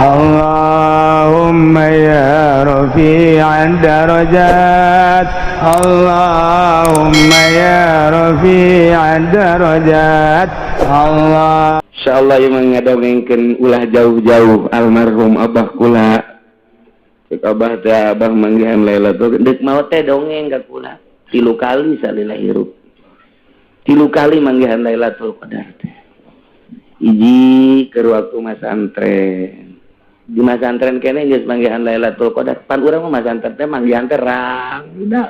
اللهم يا رفيع الدرجات، اللهم يا رفيع الدرجات، الله. Insyaallah ieu mah ngadongengkeun ulah jauh-jauh almarhum abah kula. Cek abah teh, abah manggihan Lailatul deuk maot teh dongeng ka kula. Tilu kali salila hirup. Tilu kali manggihan Lailatul Qadar teh. Hiji keur waktu masantren. Di masantren kene geus manggihan Lailatul Qadar. Pan urang mah masantren teh manggihan teh rang udah.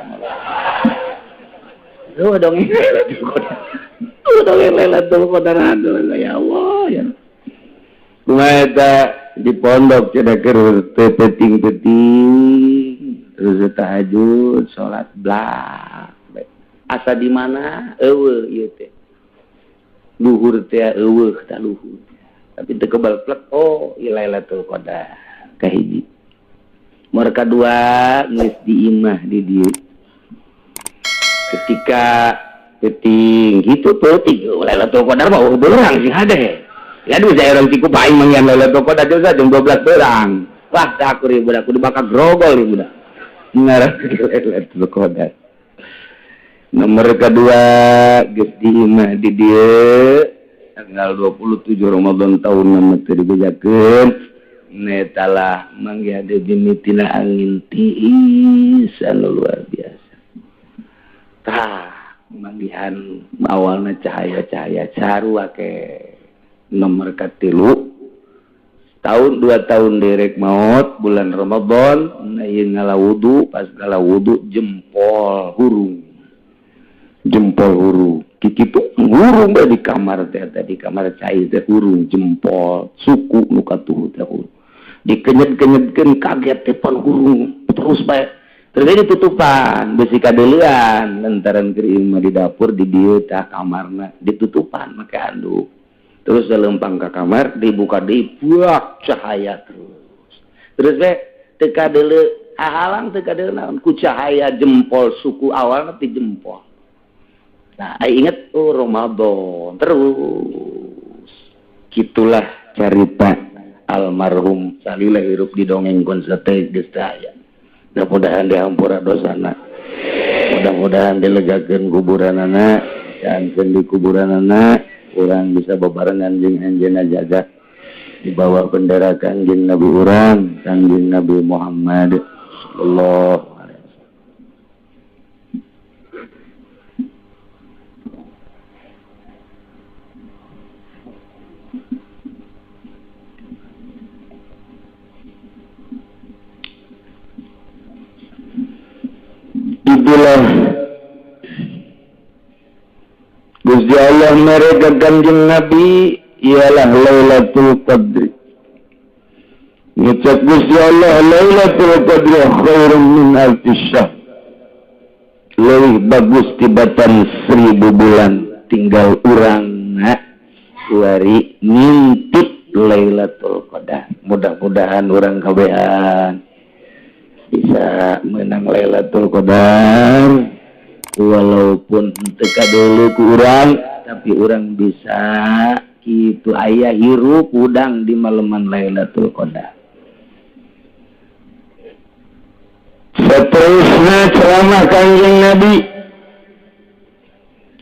Lu dongeng Lailatul Qadar. Lu dongeng Lailatul Qadar, aduh ya Allah ya. Kumaha eta di pondok cenah keur teu peuting-peuting terus tahajud salat blak. Asa di mana eueuh ieu teh. Luhur teh eueuh tah luhur. Tapi teu kebal plek, oh ieu Lailatul Qadar kahiji. Nomor kadua geus di imah di dieu. Ketika peuting gitu peuting Lailatul Qadar mah eueuh beurang sing hade. Ya aduh, saya orang tiku paing manggihan Lailatul Qadar juga jam 12 berang. Wah, teh aku ribu aku dibakar grogol ribu dah. Ngarah Lailatul Qadar. Nomor kedua geus di imah di dieu tanggal 27 Ramadan tahun nama teu dibejakeun. Netalah manggihan deui mimitina angin tiis anu luar biasa. Tah, manggihan awalna cahaya-cahaya sarua ke nomor katilu tahun 2 tahun derek maut bulan Ramadan. Nah, ieu ngala wudu, pas ngala wudu jempol hurung, jempol hurung kitu hurung bae di kamar teh. Di kamar cai teh hurung jempol suku nu katuhu teh hurung, dikenyet-kenyetkeun kaget teh pan hurung terus bae. Terus ditutupan besi kadeulean lantaran keur imah di dapur di dieu tah kamarna ditutupan make handuk. Terus lempang ke kamar dibuka deui, buak cahaya terus terus we teu kadeuleu halang, teu kadeuleu naon ku cahaya jempol suku awal ti jempol. Nah, inget, oh, Ramadan terus. Gitulah cerita almarhum salila hirup didongengkeun sate geus teu aya. Mudah-mudahan dihampura dosana, mudah-mudahan dilegakeun kuburanana, jangan di kuburanana urang bisa bebarengan jeung anjeunna jaga di bawah bendera Kangjeng Nabi urang, Kangjeng Nabi Muhammad sallallahu alaihi wasallam. Itulah Gusti Allah mereka Kanjeng Nabi ialah Lailatul Qadri. Ngucap Gusti Allah, Lailatul Qadri khairun min alfi syahr. Lebih bagus tibatan 1000 bulan. Tinggal urang kuari ngintip Lailatul Qadar. Mudah-mudahan urang kabehan bisa menang Lailatul Qadar, walaupun teka dulu ku urang, tapi urang bisa itu aya hirup udang di malaman Lailatul Qadar. Seterusnya ceramah Kanjeng Nabi,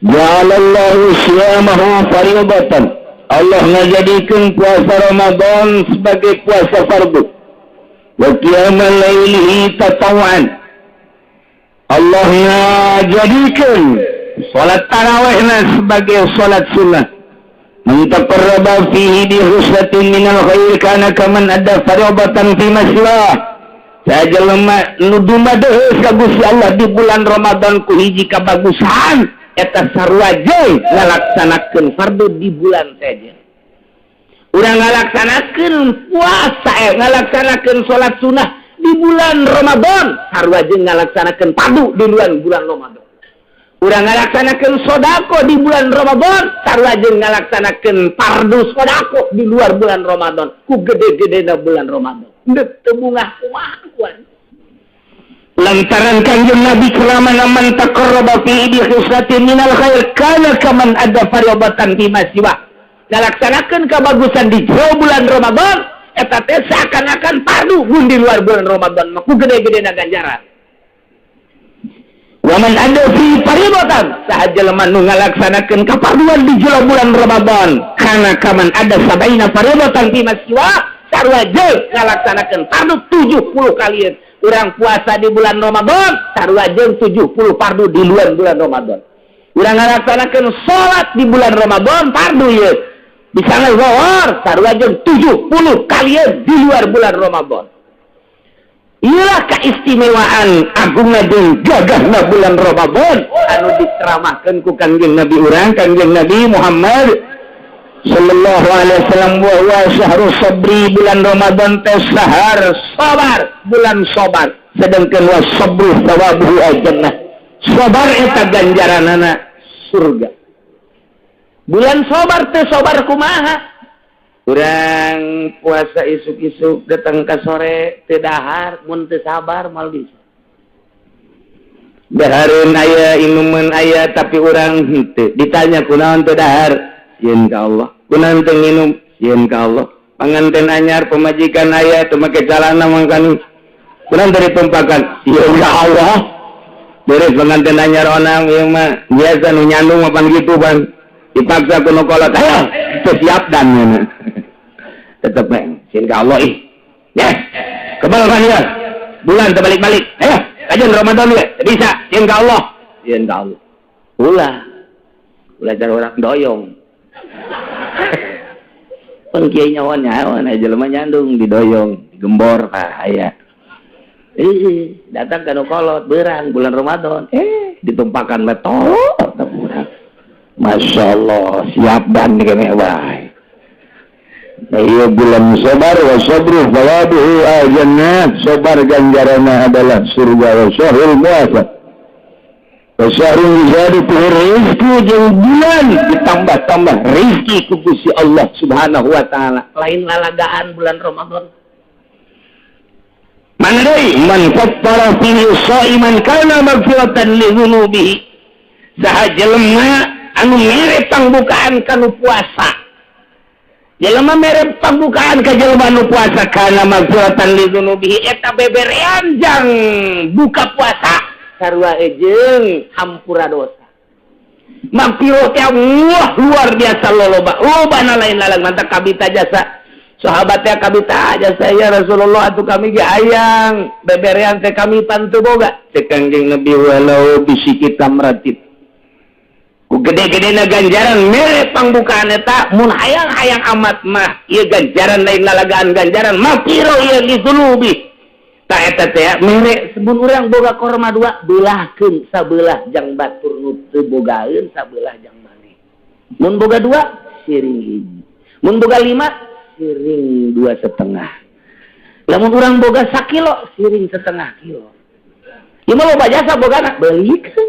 ja'alallahu siyamahu fariidatan. Allah ngajadikeun puasa Ramadan sebagai puasa fardu. Wa qiyamal lailihi tatawwan. Allah ngajadikeun salat tarawihna sebagai salat sunnah. Man taqarraba fihi bi khuslatin minal khair kana kaman adda fariidatan fi ma siwah. Saha jelema nu dumadeus ka Gusti Allah di bulan Ramadan ku hiji kabagusan, eta sarua jeung ngalaksanakeun fardu di bulan saja. Urang ngalaksanakeun puasa, ngalaksanakeun salat sunnah di bulan Ramadan sarua jeung ngalaksanakeun fardu di bulan bulan Ramadan. Urang ngalaksanakeun sodako di bulan Ramadan sarua jeung ngalaksanakeun fardu sodako di luar bulan Ramadan. Ku gede-gedena bulan Ramadan deuk teu bungah kumaha kuan. Lantaran Kanjeng Nabi ceramah, man taqarraba fi bi khislatin minal khair kana kaman adda fariidatan fi ma siwa. Ngalaksanakeun kabagusan di jero bulan Ramadan. Eta teh seakan-akan fardu mun di luar bulan Ramadan mah ku gede-gede ganjaran. Wa man adda fihi fariidatan, saha jelema nu ngalaksanakeun kafarduan di jero bulan Ramadan, kana kaman adda sab'ina fariidatan fi ma siwa, sarua jeung ngalaksanakeun fardu 70 kalian. Urang puasa di bulan Ramadan sarua jeung 70 fardu di luar bulan Ramadan. Urang ngalaksanakeun salat di bulan Ramadan fardu ieu bisa ngezor sarua jeung 70 kalian di luar bulan Ramadan. Inilah keistimewaan agungna jeung gagahna bulan Ramadan anu diceramahkeun ku Kangjeng Nabi urang, Kangjeng Nabi Muhammad sallallahu alaihi wasallam. Wa huwa syahrus sabri, bulan Ramadan teh sahar sabar, bulan sabar, sedangkan wa sabru thawabuhu al-jannah, sabar eta ganjaranana surga. Bulan sabar teh sabar kumaha? Urang puasa isuk-isuk datang ke sore teu dahar, mun teu sabar moal bisa. Dahareun aya, inuman aya, tapi urang henteu. Ditanya, "Kunaon teu dahar?" "Sieun ka Allah." "Kunaon teu nginum?" "Sieun ka Allah." Panganten anyar, pemajikan aya, teu make calana mangkani. "Kunaon teu ditumpakan?" "Sieun ka Allah." Beres pengantin anyar onang ieu mah biasa nu nyandung mah pan kitu pan. Dipaksa ku nu kolot, ayo teu siap dan tetep sieun ka Allah ih. Ya, kebal kan ya. Bulan terbalik-balik. Ayo, kajian Ramadan ya. Bisa, sieun ka Allah. Sieun ka Allah. Ulah. Ulah cara orang doyong. Pan kiai nyawa nyawa nah jelema nyandung didoyong, digembor tah aya. Ih, datang ka nu kolot beurang bulan Ramadan. Eh, ditumpakan metol. Masya Allah, siap dan kene wae. Iya, bulan sabar. Wa sabru thawabuhu al-jannah, sabar ganjarannya adalah surga. Wa syahrul muwafaq wa syahrul ziyadatu rizki, jeung bulan ditambah-tambah rizki ku Gusti Allah Subhanahu wa taala. Lain lalagaan bulan Ramadan. Mana deui? Man fattara fihi shaiman kana maghfiratan li dzunubihi, saha jelema anu mere pangbukaan kanu puasa, jelema mere pangbukaan ka jelema anu puasa, kana maghfiratan li dzunubihi, eta beberean jang buka puasa sarua jeung hampura dosa. Maghfirah teh wah luar biasa loloba lobana, lain lalang mantap. Kabita jasa sahabat teh, kabita jasa, "Ya Rasulullah, atuh kami ge hayang beberean teh, kami pan teu boga." Cek Kangjeng Nabi, "Walau bisyiqqi tamratin." Ku gede-gede ganjaran mere pangbukaan eta, mun hayang-hayang amat mah ieu ganjaran lain lalagaan, ganjaran maghfirah ieu li dzunubi. Ta eta teh mere sebun urang boga korma dua, belahkeun sabelah jang batur nu teu bogaeun, sabelah jang maneh. Mun boga dua, siring hiji. Mun boga lima, siring 2,5. Lamun urang boga sakilo, siring setengah kilo. Ieu mah loba jasa bogana, belikeun,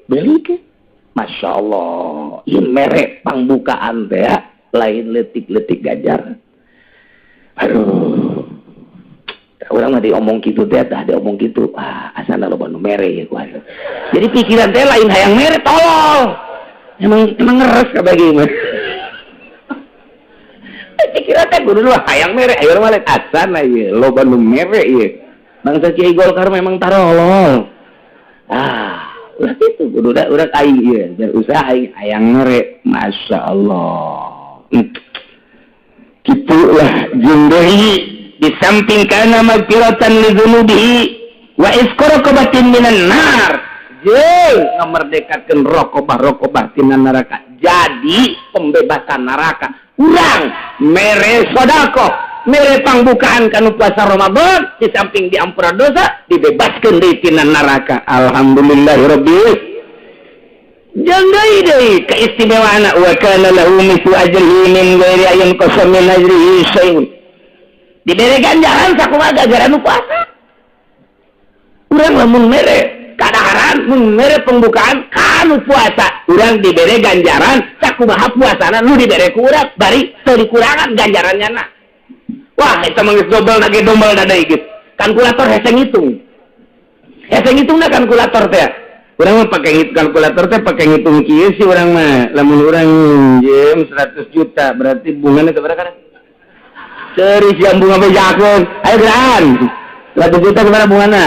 belikeun. Masya Allah, ieu mere pangbukaan teh lain letik-letik ganjaran. Aduh, urang mah diomong kitu teh, tah diomong kitu, ah asana loba nu mere ya ku. Jadi pikiran teh lain hayang mere, tolol. Emang emang ngeres kabeh mah. Pikiran teh kudu hayang mere, ayo mah asana ieu loba nu mere ieu. Bangsa Kiai Golkar memang tarolol. Ah, ulah kitu kudu da urang aing ieu, biar usaha aing hayang mere. Masya Allah. Gitulah jeung deui di samping kana magfiratan li dzunubihi wa itqu raqabatin minan nar, jeung ngamerdekakeun raqabah-raqabah tina neraka. Jadi pembebasan neraka urang mere sedekah, mere pangbukaan kanu puasa Ramadan, di samping diampura dosa, dibebaskeun deui tina neraka. Alhamdulillahirabbil. Jeung deui deui keistimewaan, wa kana lahu mithlu ajrihi min ghairi an yanqasa min ajrihi syai'un, dibere ganjaran sakumaha ganjaran nu puasa. Urang lamun mere kadaharan, mun mere pembukaan kanu puasa, urang dibere ganjaran sakumaha puasana nu dibere ku urang, bari teu dikurangan ganjarannya. Na wah, eta mah geus dobel nage dombal deui geus. Kalkulator hese ngitung, hese ngitungna kalkulator teh. Urang mah pakai kalkulator teh pakai ngitung kieu sih urang mah. Lamun urang minjem 100 juta, berarti bunganya sabaraha kan? Seuri siang bunga bejakeun. Ayo gerahan. 100 juta kemana bungana?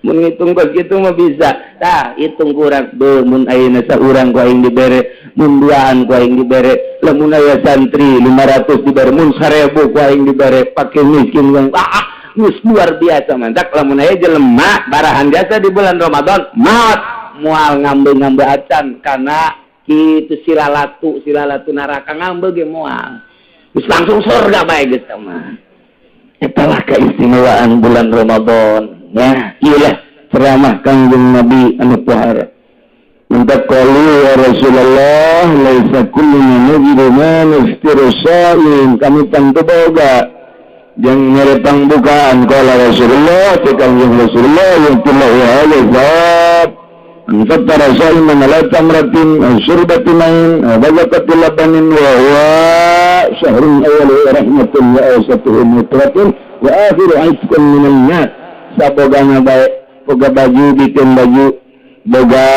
Mun ngitung kos kitu mah bisa. Tah, hitung kurang. Beuh, mun ayeuna saurang ku aing dibere, mun duaan ku aing dibere, lamun aya santri 500 dibere, mun 1000 ku aing dibere, pake miskin ku ah, geus luar biasa mantak lamun aya jelema barahan jasa di bulan Ramadan, maot moal ngambil-ngambil acan karena kitu silalatu silalatu neraka ngambil ge moal. Geus langsung surga bae geus mah. Itulah keistimewaan bulan Ramadan. Ya, iyalah ceramah Kangjeng Nabi anu pohara. Minta qalu ya Rasulullah, laisa kulluna najidu ma nuftiru sha'im. Kami tentu boga yang nyerepang bukaan. Qala Rasulullah, cek Kangjeng Rasulullah, yang tillahu hadza thawab. Man fattara sha'iman ala tamratin aw syurbati ma'in aw bazaqati labanin wa huwa syahrun awwaluhu rahmatun wa awsatuhu maghfiratun wa akhiru 'itqun minan nar. Sabogana bae, boga baju bikin baju, boga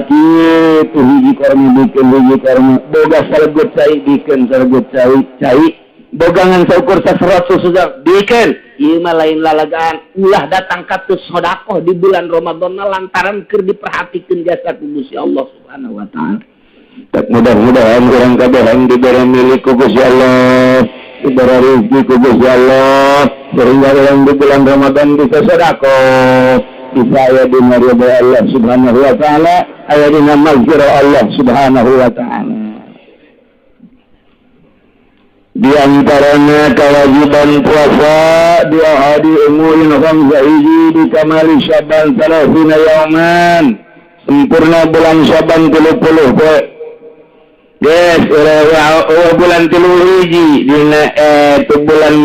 kitu hiji korma bikin hiji korma, boga salegut cai bikin salegut cai cai, bogangan saukur saserot susu bikin. Ieu mah lain lalagaan, ulah datang katus sedekah di bulan Ramadan lantaran keur diperhatikeun jasa ku Gusti Allah Subhanahu wa taala. Tak mudah-mudahan urang kabehan diberi milik ku Gusti Allah, diberi rezeki ku Gusti Allah, sehingga orang di bulan Ramadan bisa sedekah, bisa aya dina ridha Allah Subhanahu wa taala, aya dina maghfirah Allah Subhanahu wa taala. Di antaranya kewajiban puasa di ahadi umurin khamsa, hiji di kamali Syaban 30 yauman, sempurna bulan Syaban 30 poe. Yes, oh, bulan tilu hiji dina itu bulan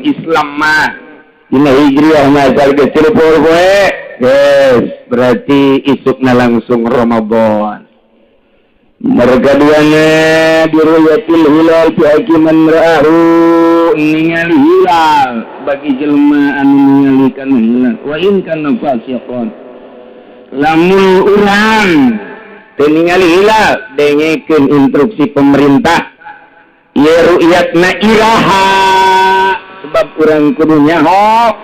Islam mah, dina Hijriah mah asal geus 30 poe. Yes, berarti isukna langsung Ramadan. Mereka duanya biruyatil hilal fi haqqi man ra'ahu, ningali hilal bagi jelema anu ningali kana hilal wa in kana fasiqan. Lamun urang teu ningali hilal, dengekeun instruksi pemerintah ieu ru'yatna iraha, sebab urang kudu nyaho,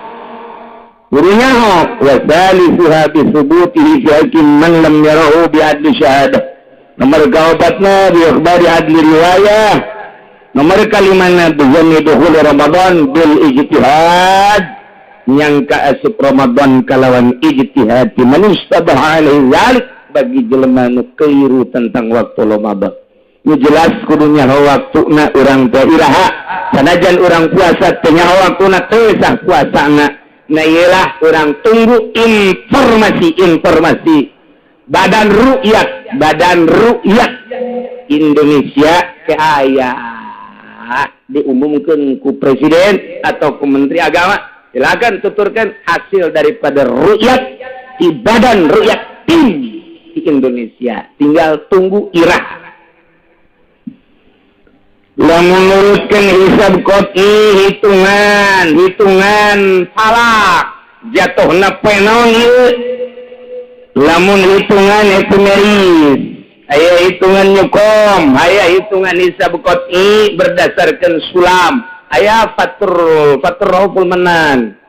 kudu nyaho. Wa salisuha bi thubutihi fi haqqi man lam yarahu bi adli syahadah. Nomor kaopatna bi ikhbari adli riwayah. Nomor kalimana bizanni dukhul Ramadan bil ijtihad, nyangka asup Ramadan kalawan ijtihad man istabaha alaihi zalik, bagi jelema nu keliru tentang waktu Ramadan. Nu jelas kudu nyaho waktuna urang teh iraha, sanajan urang puasa teu nyaho waktuna, teu sah puasana. Nah, iyalah urang tunggu informasi-informasi Badan Rukyat, Badan Rukyat Indonesia ke aya diumumkan ku presiden atau ku menteri agama, silakan tuturkan hasil daripada rukyat di Badan Rukyat tim di Indonesia, tinggal tunggu irah. Lamun menurutkan hisab qot'i, hitungan hitungan falak, jatuhna poe naon ieu? Lamun hitungan epimeris, aya hitungan Newcomb, aya hitungan hisab qot'i berdasarkan sulam, aya fatur fatur Rauful Manan.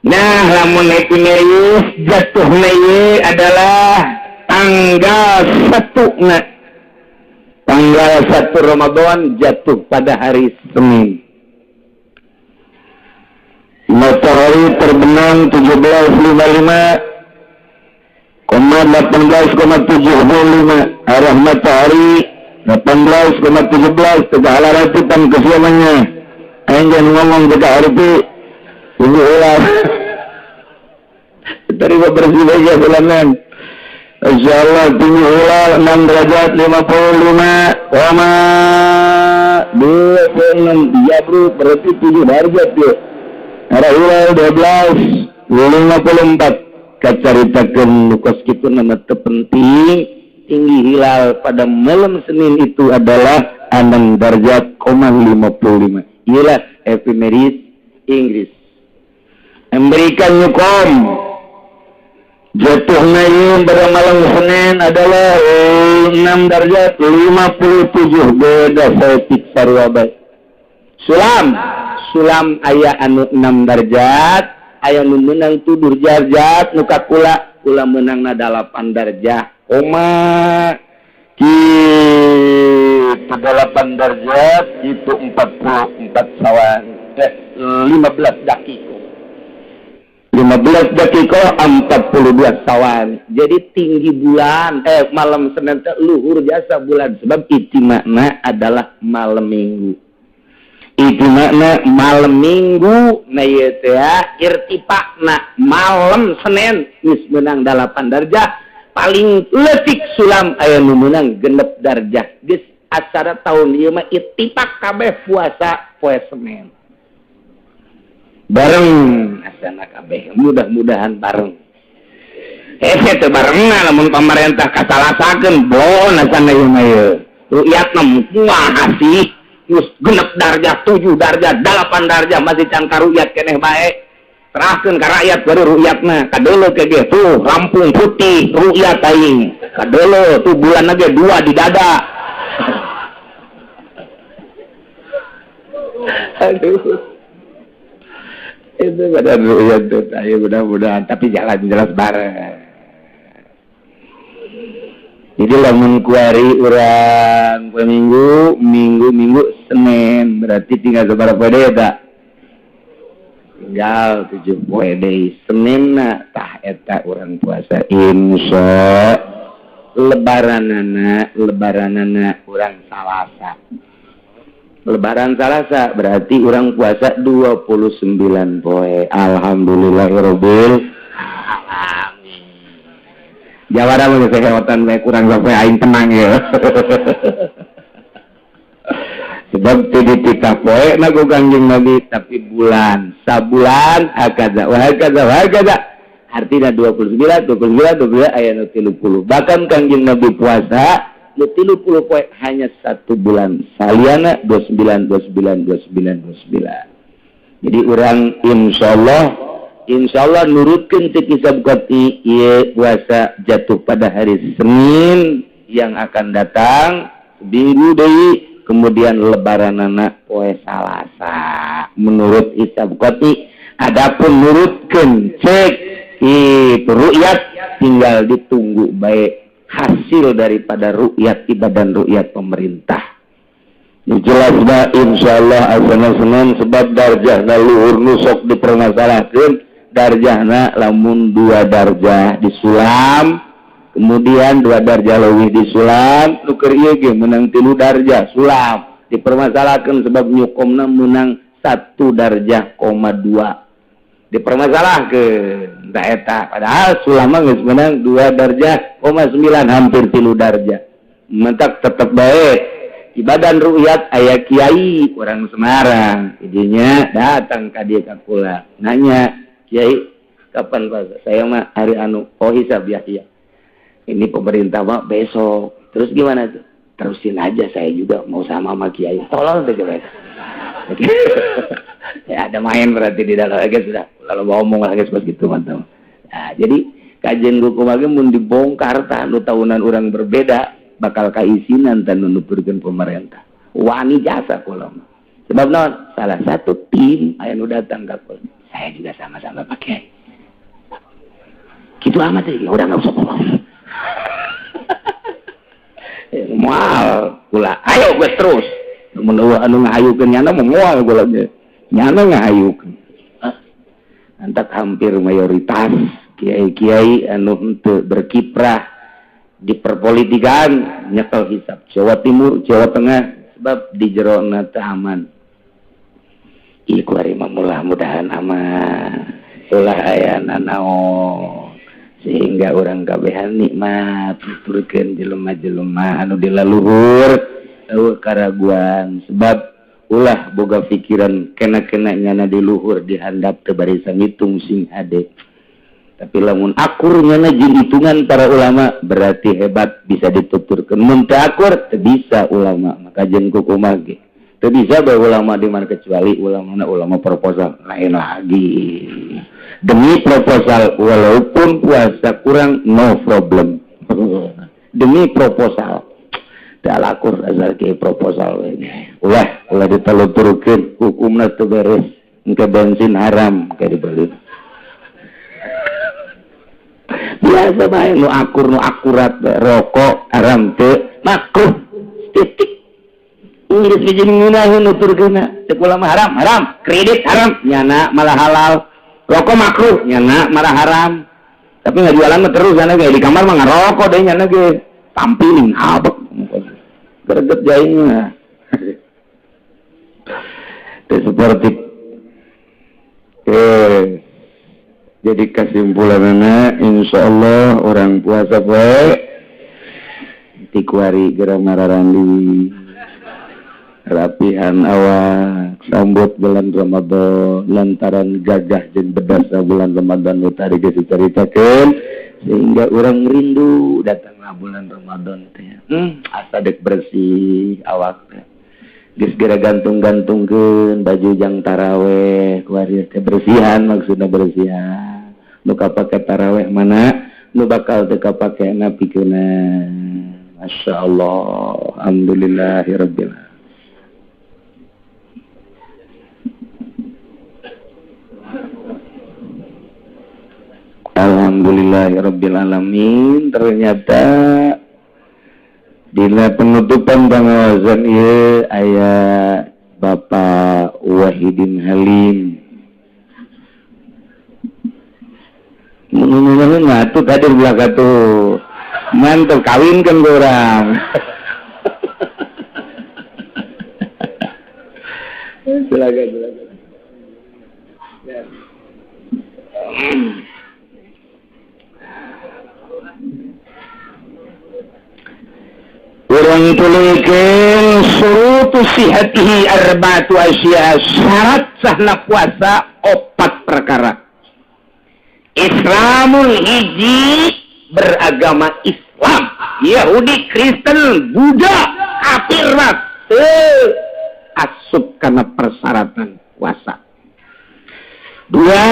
Nah, lamun epimeris jatuhna ieu adalah tanggal 1 na, tanggal 1 Ramadan jatuh pada hari Senin. Matahari terbenam 17.55 koma 18,75, arah matahari 18,17 tegak ratutan kesiamannya. Aing jangan ngomong tegak hari itu ini ulah terima bersih aja bulanan. Insya Allah tinggi hilal 6 derajat 55 koma 26, iya bro, berarti 7 derajat ya. Arah hilal 12 54, kacaritakeun nu kos kitu nama teu penting. Tinggi hilal pada malam Senin itu adalah 6 derajat koma 55. Inilah epimeris Inggris, American Newcomb. Jatuhna ieu pada malam Senin adalah 6 derajat 57, beda saeutik sarua bae. Sulam, sulam aya anu 6 derajat, aya nu meunang 7 derajat, nu ka kula, kula meunangna 8 derajat. Koma kitu 8 derajat itu 44 sawan 15 dakiko. 15 dakiko 42 sawan. Jadi tinggi bulan malam Senin teh luhur jasa bulan, sebab ijtima'na adalah malam Minggu. Ijtima'na malam Minggu, nah ieu teh irtifa'na malam Senin geus meunang 8 darjah, paling leutik sulam aya nu meunang 6 darjah. Geus acara tahun ieu mah ittifaq kabeh puasa poe Senin. Bareng asana kabeh, mudah-mudahan bareng. Hese teu barengna lamun pamarentah kasalasakeun bon asana ieu mah ieu. Rukyatna kumaha sih? Geus 6 darjah, 7 darjah, 8 darjah masih can karukyat keneh bae. Serahkeun ka rakyat baru rukyatna. Kadeuleu ke ge tuh Lampung putih rukyat aing. Kadeuleu tuh bulan ge 2 di dada. Aduh. Itu pada rukyat tuh, ayo mudah-mudahan tapi jalan jelas bareng. Jadi lamun kuari urang poe Minggu, Minggu, Minggu, Senin, berarti tinggal sabaraha poe deui eta? Tinggal 7 poe deui. Senin na tah eta urang puasa insya lebaranana, lebaranana urang Salasa. Lebaran Salasa berarti urang puasa 29 poe. Alhamdulillahirabbil alamin. Jawara mah geus heotan bae kurang sampai aing tenang ya. Sebab teu dititah poe na ku Kangjeng Nabi, tapi bulan, sabulan hakadza wa hakadza wa hakadza. Artinya 29, 29, 29 aya nu 30. Bahkan Kangjeng Nabi puasa nu 30 poe hanya 1 bulan. Saliana 29, 29, 29, 29. Jadi urang insyaallah nurutkeun cek hisab qati ieu puasa jatuh pada hari Senin yang akan datang minggu deui, kemudian lebaranana poe Salasa menurut hisab qati. Adapun nurutkeun cek itu rukyat tinggal ditunggu baik hasil daripada rukyat ibadah rukyat pemerintah. Jelas bah insyaallah asana Senin, sebab darjahna luhur nu sok dipermasalahkeun darjahna lamun 2 darjah disulam, kemudian 2 darjah leuwih disulam, nu keur ieu ge meunang 3 darjah sulam dipermasalahkeun sebab nyukomna meunang 1 darjah koma 2 dipermasalahkeun tah eta, padahal sulam mah geus meunang 2 darjah koma 9 hampir 3 darjah. Mentak tetep bae ibadan rukyat aya kiai orang Semarang idinya datang ka dieu ka kula nanya, "Kiai, kapan puasa?" "Saya mah hari anu." "Oh, hisab ya?" "Iya, ini pemerintah mah besok." "Terus gimana tuh?" "Terusin aja, saya juga mau sama sama kiai." Tolol tuh coba ya, ada main berarti di dalam lagi sudah lalu ngomong lagi seperti gitu mantap. Nah, jadi kajian hukum lagi mun dibongkar tah nu tahunan orang berbeda bakal kaisinan tan nu nuturkeun pemerintah wani jasa kula mah. Sebab naon, salah satu tim aya nu datang ka kula, "Saya juga sama-sama pakai gitu amat ya, udah nggak usah ngomong." Moal kula, ayo gue terus mun eueuh anu ngahayukeun nyana mah moal kula ge nyana ngahayukeun. Antak hampir mayoritas kiai-kiai anu henteu berkiprah di perpolitikan nyekel hisab Jawa Timur, Jawa Tengah, sebab di jerona teu aman. Ih, kuari mah mudah-mudahan aman, ulah aya nanaon sehingga orang kabehan nikmat nuturkeun jelema-jelema anu di laluhur eueuh karaguan, sebab ulah boga pikiran kena-kena nyana di luhur dihandap teu barisa ngitung sing hade. Tapi lamun akur nyana jeung hitungan para ulama berarti hebat, bisa dituturkeun. Mun teu akur teu bisa ulama, maka jeung kukumaha ge teu bisa bae ulama di mana, kecuali ulama ulama proposal lain lagi. Demi proposal walaupun puasa kurang no problem. Demi proposal. Teu lakur asal ke proposal we. Ulah ulah diteluturkeun hukumna teu beres. Engke bensin haram kayak dibeli. Biasa bae nu akur nu akurat rokok haram teu makruh titik. Inggris biji ngeunaheun nuturkeunna. Cek ulama haram haram, kredit haram nyana malah halal. Rokok makruh nyana malah haram. Tapi nggak jualan mah terus nyana ge di kamar mah ngarokok deh nyana ge tampilin abek greget jaingnya. Itu seperti jadi kesimpulannya insyaallah orang puasa poe tikuari geura mararandi rapihan awak sambut bulan Ramadan lantaran gagah jeung bedasa bulan Ramadan nu tadi geus dicaritakeun sehingga orang rindu datanglah bulan Ramadan teh. Asa dek bersih awak teh. Geus geura gantung-gantungkeun baju jang taraweh kuari teh bersihan maksudna bersihan. Nu kapake taraweh mana nu bakal teu kapake napikeunna. Masyaallah, alhamdulillahirabbil alamin. Alhamdulillahirabbil alamin. Ternyata dina penutupan pangawasan ieu aya Bapak Wahidin Halim. Mun atuh kadir belaka tuh. Mantep kawinkeun ku urang. Silakan silakan. Ya. Urang tulikeun surutu sihatihi arba'atu asya, syarat sahna puasa opat perkara. Islamul hiji beragama Islam, Yahudi, Kristen, Buddha, kafir mah teu asup kana persyaratan puasa. Dua,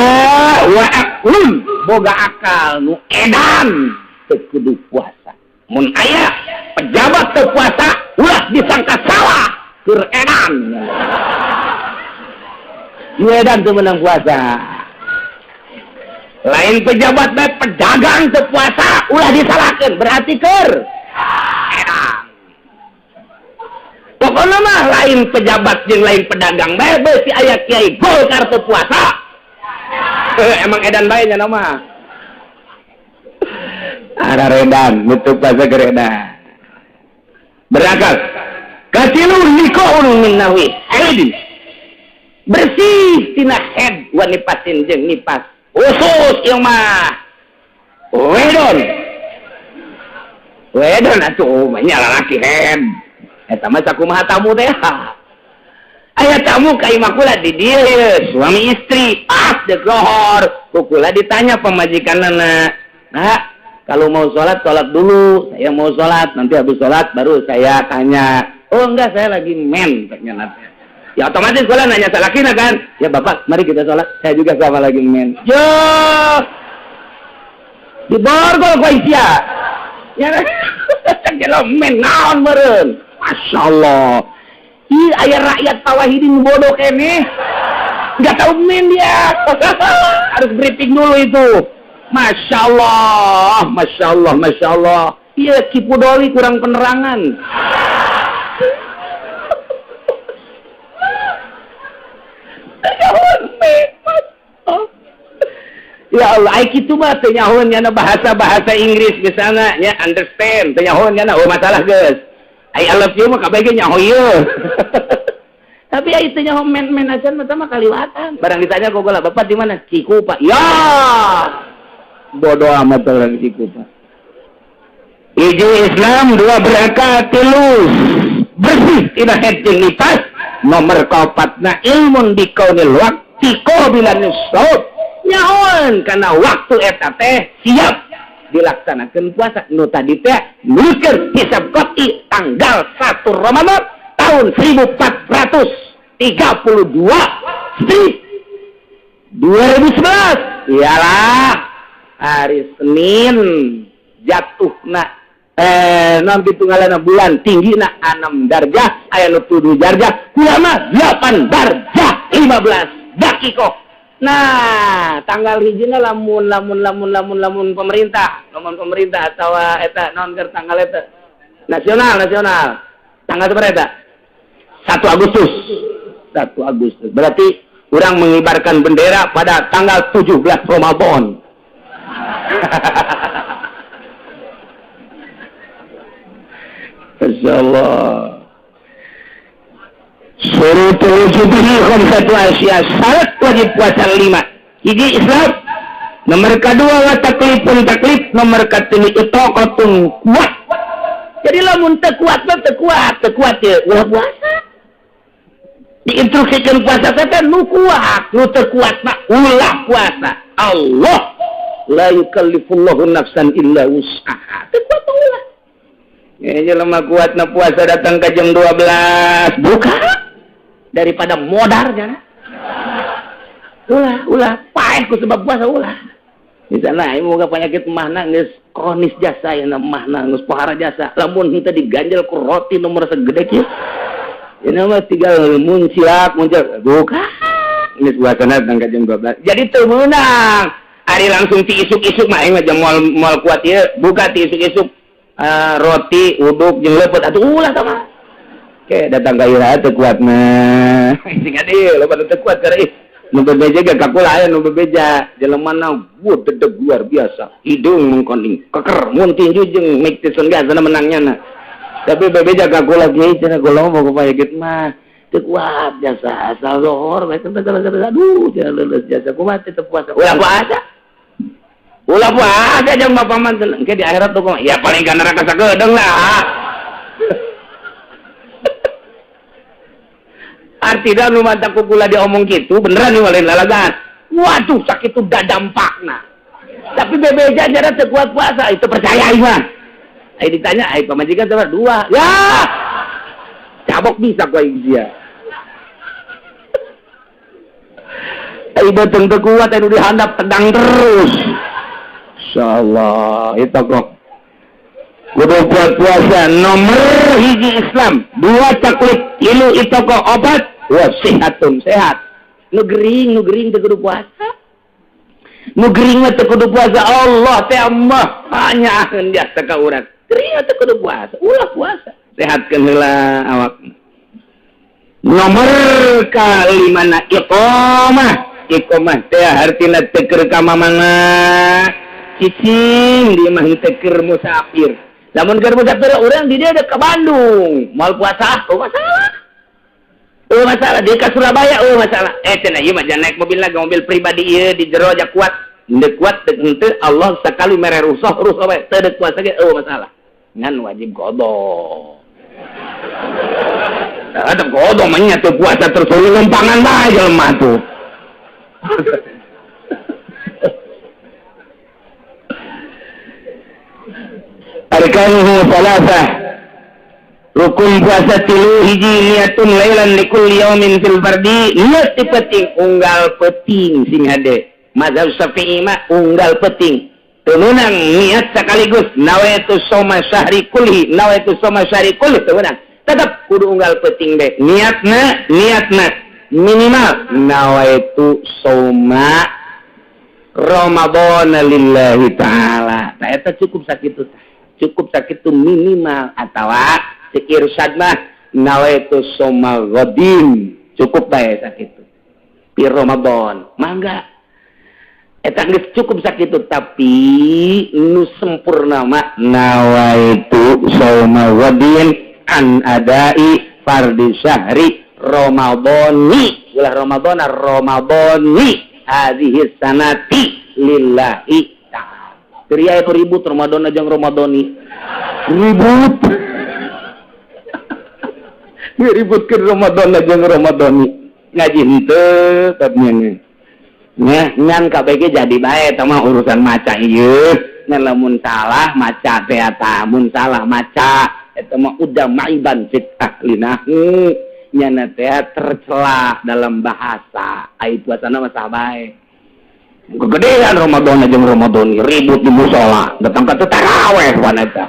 wa aqlun boga akal nu edan teu kudu puasa. Mun aya pejabat teu puasa ulah disangka salah keur edan. Nu edan teu meunang puasa. Lain pejabat bae pedagang teu puasa ulah disalahkeun berarti keur edan. Pokona mah lain pejabat jeung lain pedagang bae beusi aya kiai Golkar teu puasa. Emang edan bae nya mah. Araredan nutup puasa geredan. Berakal. Katilu liqaun min nahwi haidin. Bersih tina head wa nipasin jeung nipas. Khusus ieu mah. Wedon. Wedon atuh mah nya lalaki head. Eta mah sakumaha tamu teh. Aya tamu ka imah kula di dieu suami istri pas deuk lohor. Ku kula ditanya pamajikanna. Nah, kalau mau sholat, sholat dulu. Saya mau sholat, nanti habis sholat baru saya tanya. Oh enggak, saya lagi men. Ya otomatis kalau nanya salakina kan. Ya bapak, mari kita sholat. Saya juga sama lagi men. Yo, di borgol kok isia. Ya, cek men naon meureun. Masya Allah. Ih, aya rakyat Pawahidin bodoh kene. Enggak tahu men dia. Harus briefing dulu itu. Masya Allah, Masya Allah, Masya Allah. Iya, Kipudoli kurang penerangan. Ya Allah, ai kitu mah teu nyahoeun nyana bahasa-bahasa Inggris misalnya nya understand, teu nyahoeun nyana oh masalah geus. Ai I love you mah kabeh ge nyaho ieu. Tapi ai teu nyaho men-men acan mah kaliwatan. Barang ditanya ku gua, "Bapak di mana?" Cikupa. Ya. Bodoh amat orang Cikupa. Hiji Islam, dua berakal, tilu bersih tina head jeung nipas, nomor kaopatna ilmun bikaunil waqti qabilan shaum. Nyahoan karena waktu eta teh siap dilaksanakan puasa. Nu tadi teh nuliskeun hisab qat'i tanggal 1 Ramadan tahun 1432 strip 2011. Iyalah hari Senin jatuhna non pitungalana bulan tinggina 6 darjah aya nu 7 darjah ulama 8 darjah 15 dakikoh. Nah, tanggal hijina lamun lamun lamun lamun lamun pemerintah, lamun pemerintah atawa eta naon keur tanggal eta nasional nasional. Tanggal berapa eta? 1 Agustus. 1 Agustus. Berarti urang mengibarkan bendera pada tanggal 17 Ramadan. Insyaallah. Syurutul wujubihi khamsatu asya, syarat wajib puasa 5. Hiji Islam, nomor kedua wa taklifun taklif, nomor katilu itaqatun kuat. Jadi lamun teu kuat mah teu kuat, teu kuat ye ulah puasa. Diinstruksikan puasa teh nu kuat, nu teu kuat mah ulah puasa. Allah la yukallifullahu nafsan illa wus'aha. Teu kuat mah ulah. Ya jelema kuatna puasa datang ke jam 12 buka daripada modar jana. Ulah ulah paeh ku sebab puasa ulah. Di sana ieu moga penyakit mahna geus kronis jasa ya mahna geus pohara jasa. Lamun henteu diganjel ku roti nomor segede kieu. Ini mah tinggal muncilak muncil buka. Geus puasana datang ke jam 12. Jadi teu meunang. Ari langsung ti isuk-isuk mah aing mah jam moal kuat ieu buka ti isuk-isuk. Roti uduk jeung leupeut atuh ulah sama. Oke, datang ka ira teu kuat mah. Sing adi loba teu kuat keur ih. Nu bebeja ge ka kula aya nu bebeja jelemana wuh dedeg luar biasa. Hidung mengkoning, keker mun tinju jeung Mike Tyson ge asana menangnya na. Tapi bebeja ka kula kieu cenah kula mah boga payagit mah teu kuat jasa asal lohor bae teu aduh cenah leuleus jasa kumaha teu puasa. Ulah puasa. Ulah puasa jeung bapak mah engke di akhirat tuh ya paling ka neraka sakedeung lah. Artinya nu mantap ku kula diomong kitu beneran nih lain lalagan. Waduh sakitu dadampakna. Tapi bebeja jara teu kuat puasa itu percaya ieu mah. Ai ditanya ai pamajikan sama dua. Ya. Cabok bisa ku aing sia. Ai beuteung teu kuat anu dihandap tegang terus. Insyaallah itu kok. Kudu kuat puasa nomor hiji Islam, 2 taklif, 3 itu kok obat, wa sehatun sehat. Nu gering teu kudu puasa. Nu gering mah teu kudu puasa Allah teh mah hanya jasa ka urang. Gering teu kudu puasa, ulah puasa. Sehatkeun heula awak. Nomor kalimana iqamah. Iqamah teh hartina teu keur ka mamana. Cicing di mah teu keur musafir. Lamun keur musafir urang di dieu ka Bandung, moal puasa, oh masalah. Oh masalah dia ka Surabaya, oh masalah. Cenah ieu mah jangan naik mobil lagi, mobil pribadi ieu di jero aja kuat. Henteu kuat henteu Allah sakali mere rusuh rusuh bae teu deuk puasa ge oh masalah. Ngan wajib qada. Ada qada mah nya teu puasa terus lumpangan bae jelema tuh. Arkanuhu salasah. Rukun puasa 3 hiji niatun lailan likulli yaumin fil fardi, niat ti penting unggal penting sing hade. Mazhab Syafi'i mah unggal penting. Teu meunang niat sekaligus nawaitu shauma syahri kulli, nawaitu shauma syahri kulli teu meunang. Tetep kudu unggal penting be. Niatna niatna minimal nawaitu shauma Ramadan lillahi ta'ala. Tah eta cukup sakitu tah. Cukup sakitu minimal atawa cek irsyad mah nawaitu shauma ghadin cukup bae sakitu pi Ramadan mangga eta geus cukup sakitu tapi nu sempurna mah nawaitu shauma ghadin an adai fardhi syahri Ramadhani ulah Ramadhana Ramadhani hadhihi sanati lillahi ta'ala. Ria itu ribut Ramadan aja Ramadhani ribut ributkeun Ramadan aja Ramadhani ngaji henteu tabnya nya ngan kabeh jadi bae eta mah urusan maca ieu ngan lamun salah maca teh eta mun salah maca eta mah udah maiban fit ahlinahu nyana teh tercela dalam bahasa ai puasana mah sah bae. Kegedean Ramadan jeung Ramadan ribut di musola, datang ka teu taraweh wanita.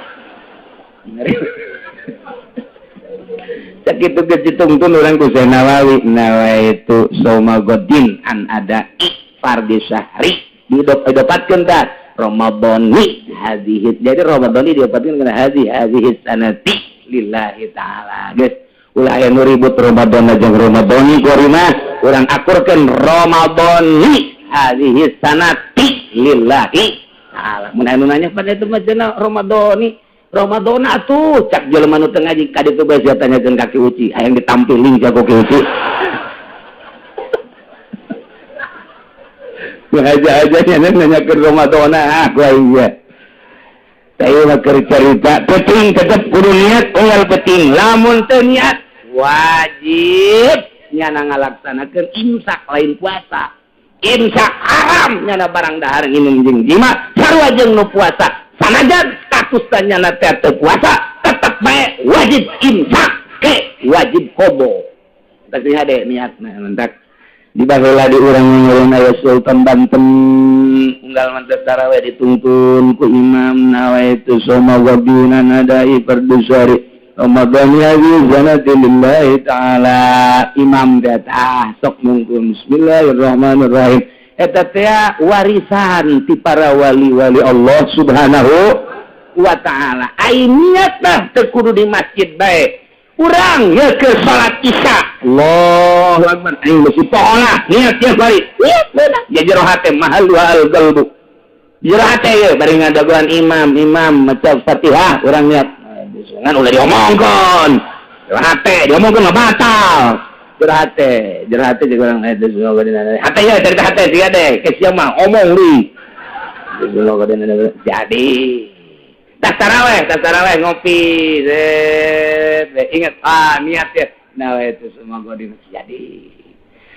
Sakitu geus ditungtun urang ku Syekh Nawawi, nawaitu shauma godin an ada fardhi syahri. Didopatkeun tah Ramadhani hadhihi. Jadi Ramadhani diopatkeun kana hadhihi sanati lillahi ta'ala. Geus ulah aya nu ribut Ramadan jeung Ramadhani ku mah urang akurkeun Ramadhani hadhihi sanati lillahi ta'ala. Mun anu nanya pada itu mah cenah Ramadhani Ramadan atuh cak jelema nu teu ngaji ka ditu bae sia tanyakeun ka Ki Uci hayang ditampiling jago Ki Uci. Aja-aja nya nanyakeun Ramadan ah ku aing ge. Teh mah keur carita penting tetep kudu niat unggal penting lamun teu niat wajib nyana ngalaksanakeun imsak lain puasa. Imsak haram nyana barang dahar nginum jeung jima sarua jeung nu puasa. Sanajan status nyana teh teu puasa tetep bae wajib imsak ke wajib qobo. Tah hade niatna mentak dibaheula di urang ngeureun aya Sultan Banten unggal mantas tarawih dituntun ku imam nawaitu shauma wabina nadai fardhu syahri Ramadan hadhihi sanati lillahi ta'ala. Imam teh tah sok mungkun bismillahirrahmanirrahim. Eta teh warisan ti para wali-wali Allah Subhanahu wa ta'ala. Ai niat mah teu kudu di masjid bae. Urang ya ke salat isya. Allahu akbar. Aing besi pohola niat ya bari. Niat beunang. Ya jero hate mahal qalbu. Jero hate ye bari ngadagoan imam, imam maca Fatihah urang niat. Ngan ulah diomongkeun. Jero hate diomongkeun mah batal. Jero hate jeung urang hate ye cerita hate siga deh ke sia mah omong deui. Jadi tas taraweh ngopi zet ingat ah niat ya nah itu semua gua di jadi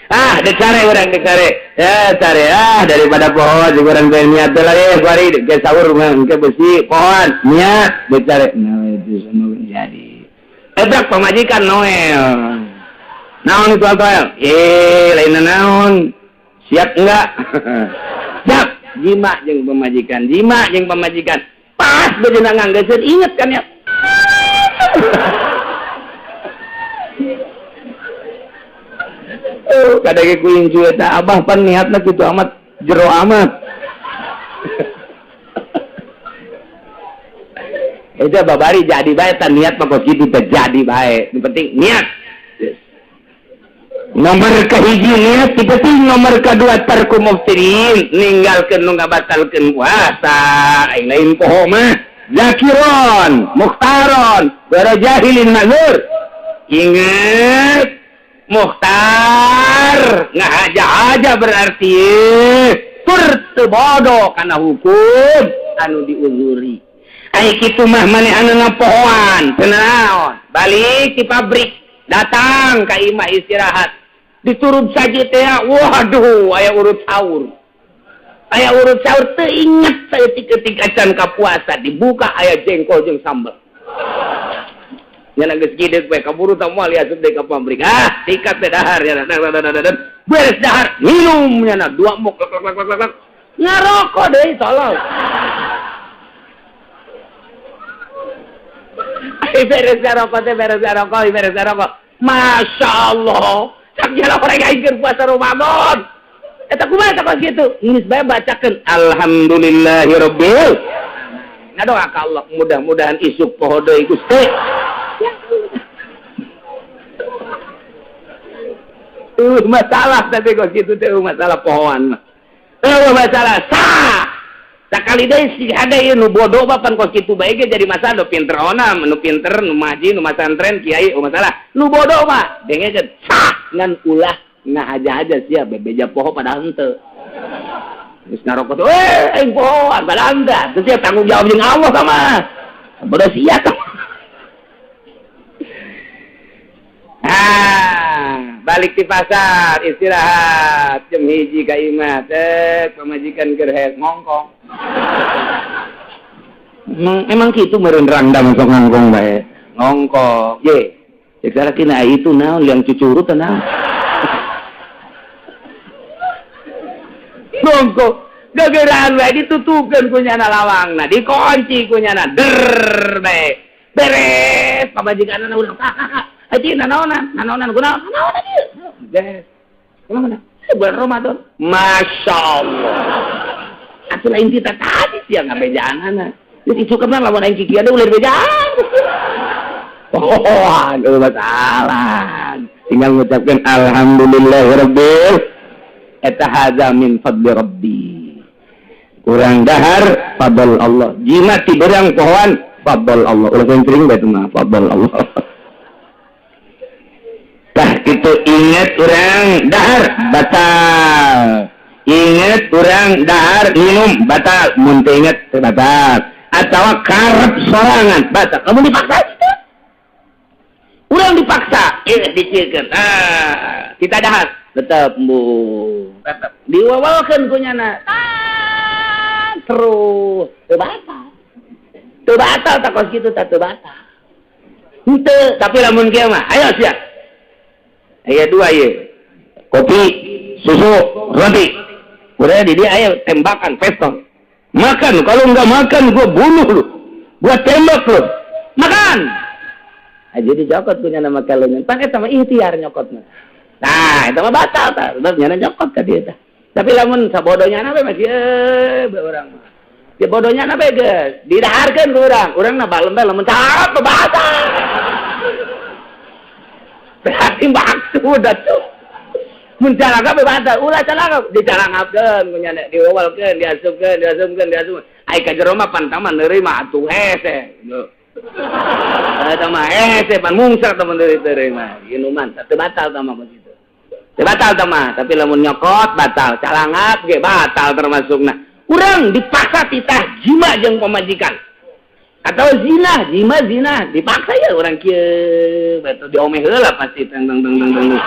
ah dicare urang dicare ya care ah daripada pohon juga urang teh niat lagi bari ke sahur mah ke besi pohon niat dicare nah itu semua jadi ebrak pamajikan Noel naon itu Noel lain naon siap enggak siap jima jeung pamajikan pas bejana nganggeuskeun inget kan ya. Oh, kadang ku incu eta abah pan niatna kitu amat jero amat. Eta babari jadi bae tan niat mah kos kitu teh jadi bae. Nu penting niat. Nomor kahiji niat, penting nomor kedua tarku muftirin, ninggalkeun nu ngabatalkeun puasa. Aing lain poho mah. Zakiron, mukhtaron, bara jahilin mazur. Ingat mukhtar ngahaja-haja berarti tur teu bodoh kana hukum anu diuzuri. Ai kitu mah maneh anu ngapohoan, teu naon. Balik di pabrik, datang ka imah istirahat. Diturut saja teh, waduh, aya urut sahur. Aya urut sahur teu inget saeutik-eutik acan ka puasa dibuka aya jengkol jeung sambel. Nya geus gideuk we kaburu tah moal asup deui ka pabrik. Ah, sikat teh dahar nya. Beres dahar, minum nya dua mok lak lak lak lak. Ngarokok deui tolol. Ai beres ngarokok teh beres ngarokok, beres ngarokok. Masya Allah. Cak jalan orang aing keur puasa Ramadan. Eta kumaha eta kos kitu? Geus bae bacakeun alhamdulillahirabbil. Ngadoa ka Allah mudah-mudahan isuk poho deui Gusti. Masalah tapi kos kitu teh masalah pohoan mah. Masalah sah. Sakali deui si hade ieu nu bodoh mah pan kos kitu bae ge jadi masalah nu pinter ona, nu pinter, nu maji, nu masantren, kiai, masalah. Nu bodoh mah dengekeun sah ngan ulah ngahaja-haja sia bebeja poho padahal henteu. Geus ngarokok teh, aing pohoan padahal henteu. Teu sia tanggung jawab jeung Allah ka mah. Bodoh sia ka. Ah, balik di pasar istirahat jam 1 ka imah teh pamajikan keur hees ngongkong. Emang kitu meureun rangdang sok ngongkong bae. Ngongkong. Ye. Cek salakina itu naon liang cucurut teh naon. Ongko gegeraan we, ditutupkeun ku nyana lawangna, dikunci ku nyana, der bae beres. Pamajikanna udah, "Kak, aji nanaonan nanaonan, kunaon nanaonan ieu?" Beres. Kumaha bulan Ramadan? Masya Allah, atuh lain kita tadi sih yang ngabejaanana. Jadi itu kan lamun aing kiki ada ulah bejaan. Oh, aduh, masalah. Tinggal ngucapkan alhamdulillahirabbil eta, hadza min fadli rabbi. Kurang dahar fadl Allah, jima ti berang pohoan fadl Allah. Ulah sering bae mah fadl Allah. Tah kitu, inget urang dahar batal, inget urang dahar minum batal, mun teu inget teu batal, atau karep sorangan batal. Kamu dipaksa gitu, urang dipaksa inget dicikeun, ah kita dahar tetap bu, tetap diwawalkeun ku nyana. Ah, terus teu batal, teu batal. Tak kos kitu, tak teu batal henteu. Tapi lamun kieu mah, ayo sia, aya dua ye, kopi susu, roti, udah di dia ayo tembakan pistol, "Makan, kalau nggak makan gua bunuh lu, gua tembak lu, makan." Aja dicokot punya nama kalungan pan eta mah ikhtiar nyokotna. Nah, itu mah batal tah, sebab nyana nyokot ka dia tah. Tapi lamun sabodonya na masih eh urang mah ya bodohnya na geus didaharkeun ku urang, urang na balem bae, lamun cap batal. Berarti maksud atuh mun calangap batal, ulah calangap, dicalangapkeun ku nyana, diwawalkeun, diasupkeun, diasupkeun, diasupkeun. Ai ka jero mah pan mah neurima atuh hese. Eta mah hese pan mungsak teh mun terima minuman, teu batal tah mah begitu. Teu batal tah mah, tapi lamun nyokot batal, calangap ge batal termasukna. Urang dipaksa titah jima jeung pamajikan atau zina, jima zina dipaksa ya orang kieu betul diomeh heula pasti, teng teng teng teng teng.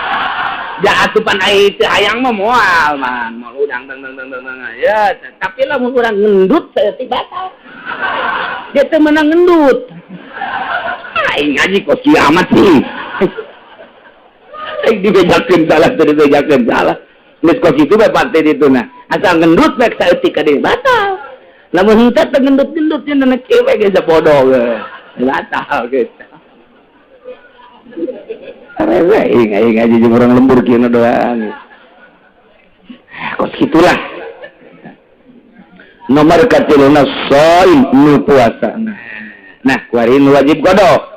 Ja atupan ai teu hayang mah moal man, moal udang teng teng teng teng ya. Tapi lamun urang ngendut saeutik batal. Dia teu meunang ngendut. Aing ngaji kok kiamat sih. Aing dibejakeun salah, teu dibejakeun salah. Geus kos kitu bae pasti ditu nah. Asal ngendut bae saeutik ka dieu batal. Lamun henteu teu ngendut-ngendut nya nenek cewek ge sabodo ge. Batal gitu. Rese aing aing ngaji jeung urang lembur kieu doang. Kos kitulah. Nomor katiluna shaim, nu puasa. Nah, kuari nu wajib qada.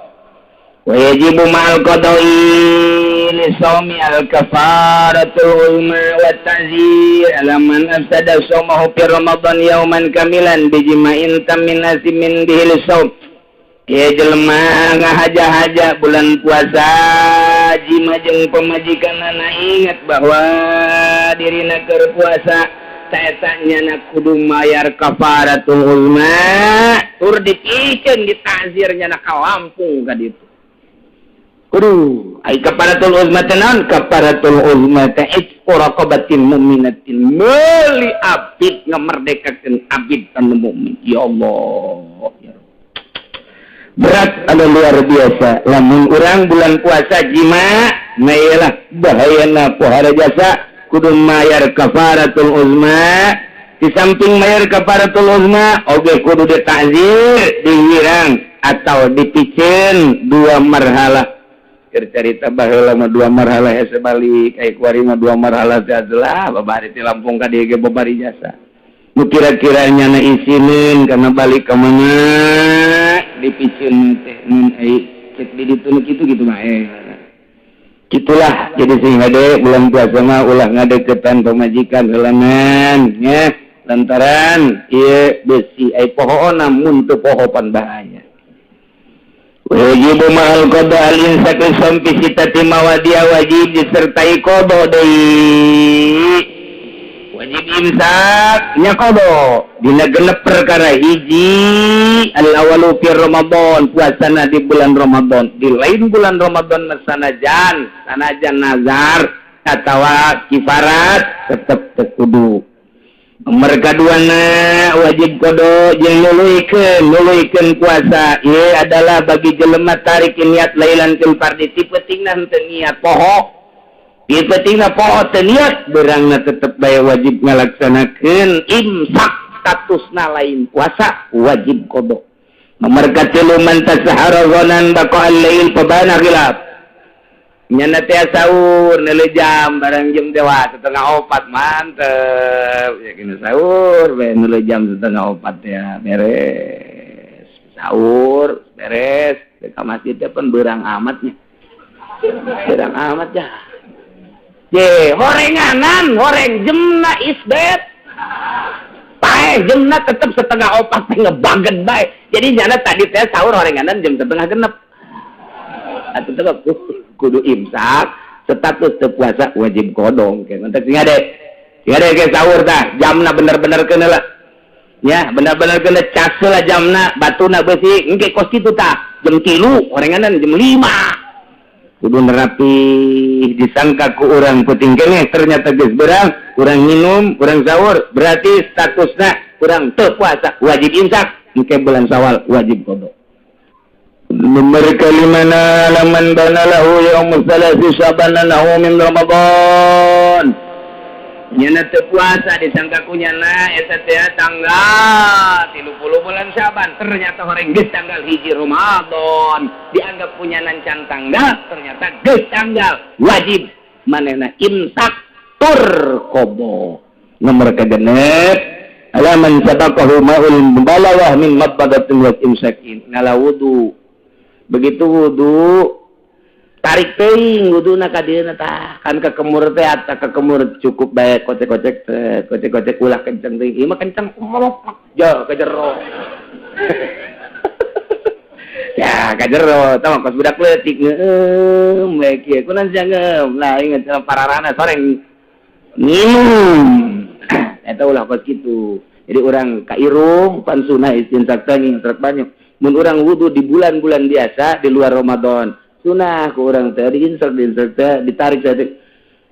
Wa yajibu ma'al qada'i li shaumi al kafaratul uzma wa ta'zir ala man afsada shaumahu fi ramadan yauman kamilan bi jima'in tammin asimin bihi li shaum. Ya jelema ngahaja-haja bulan puasa jima jeung pamajikanana, ingat bahwa dirina keur puasa, eta nyana kudu mayar kafaratul uzma tur dipikeun ditazir nyana ka Lampung ka ditu. Kudu ai kafaratul uzma teh naon? Kafaratul uzma teh itqu raqabatin mu'minatin, meuli abid, ngamerdekakeun abid anu mukmin. Ya Allah, ya berat anu luar biasa. Lamun urang bulan puasa jima, nah iyalah bahayana pohara jasa, kudu mayar kafaratul uzma. Di samping mayar kafaratul uzma oge kudu ditazir, dihirang atau dipicen dua marhalah. Keur carita baheula mah dua marhalah hese balik, ai kuari mah dua marhalah teh adalah babari ti Lampung ka dieu ge babari jasa. Nu kira-kira nyana isinin karena balik ke mana dipicen teh mun ai cek di ditu nu kitu gitu mah eh. Gitulah, jadi sing hade bulan puasa mah ulah ngadeukeutan pamajikan heulanan nya, lantaran ieu besi ai pohoona mun teu poho pan bahaya. Wajib ma'al qada al imsak sampai sitati mawadia, wajib disertai qada deui. Wajib imsak nya qada dina genep perkara. Hiji, al awalu fi Ramadan, puasana di bulan Ramadan. Di lain bulan Ramadan sanajan sanajan nazar atawa kifarat tetep teu kudu. Nomor kaduana, wajib qada jeung nuluykeun nuluykeun puasa ieu adalah bagi jelema tarik niat lailan fil fardi, ti peutingna henteu niat poho, ti peutingna poho teu niat, beurangna tetep. Tetep bae wajib ngalaksanakeun imsak, statusna lain puasa, wajib qada. Nomor katilu, man tasahara dhannan baqa al-lail fabana khilaf. Nyana teh sahur neuleuh jam barang jam teh, wah, 3.30, mantep ya kena sahur bae. Neuleuh jam 3.30 ya, beres sahur, beres ke masjid teh pun berang amatnya, berang amat ya. Ye, horenganan, horeng jemna isbet. Paeh jemna tetep 3.30 teh ngebaget bae. Jadi nyana tadi teh sahur horenganan jam 5.30. Atuh tetep kudu imsak, status teu puasa, wajib qada. Ke mantap sing ade. Sing ade ke sahur tah, jamna bener-bener keuna lah. Ya, bener-bener kena cas lah jamna, batuna besi, engke kos kitu tah. Jam 3, horenganan jam 5. Kudu nerapi, disangka ku urang penting keneh, ternyata geus berang, urang minum, urang sahur, berarti statusna urang teu puasa, wajib imsak, engke bulan Syawal wajib qada. Nomor kalimana, laman bana lahu yaum tsalasi Syaban annahu min Ramadan. Nyana teu puasa, disangka ku nyana eta teh tanggal 30 bulan Syaban, ternyata horeng geus tanggal 1 Ramadan. Dianggap punya can tanggal, ternyata geus tanggal, wajib manehna imsak tur qada. Nomor kagenep, alaman sabaqahu ma'ul mubalawah min madmadatin wa imsakin. Ngala wudu, begitu wudu tarik teuing wuduna ka dieuna tah, kan kekemur teh ata kekemur cukup bae kocek-kocek teh, kocek-kocek, ulah kenceng teuing, ieu mah kenceng ja ka jero ya, ka jero tah mah kos budak leutik ngeueum bae kieu kunaon sia ngeum lah, inget pararana soreng minum eta, ulah kos kitu. Jadi urang ka irung pan sunah istinsak teh ngintrek banyak. Mun urang wudu di bulan-bulan biasa di luar Ramadan, sunah ku urang teh diinsek diinsek teh, ditarik teh,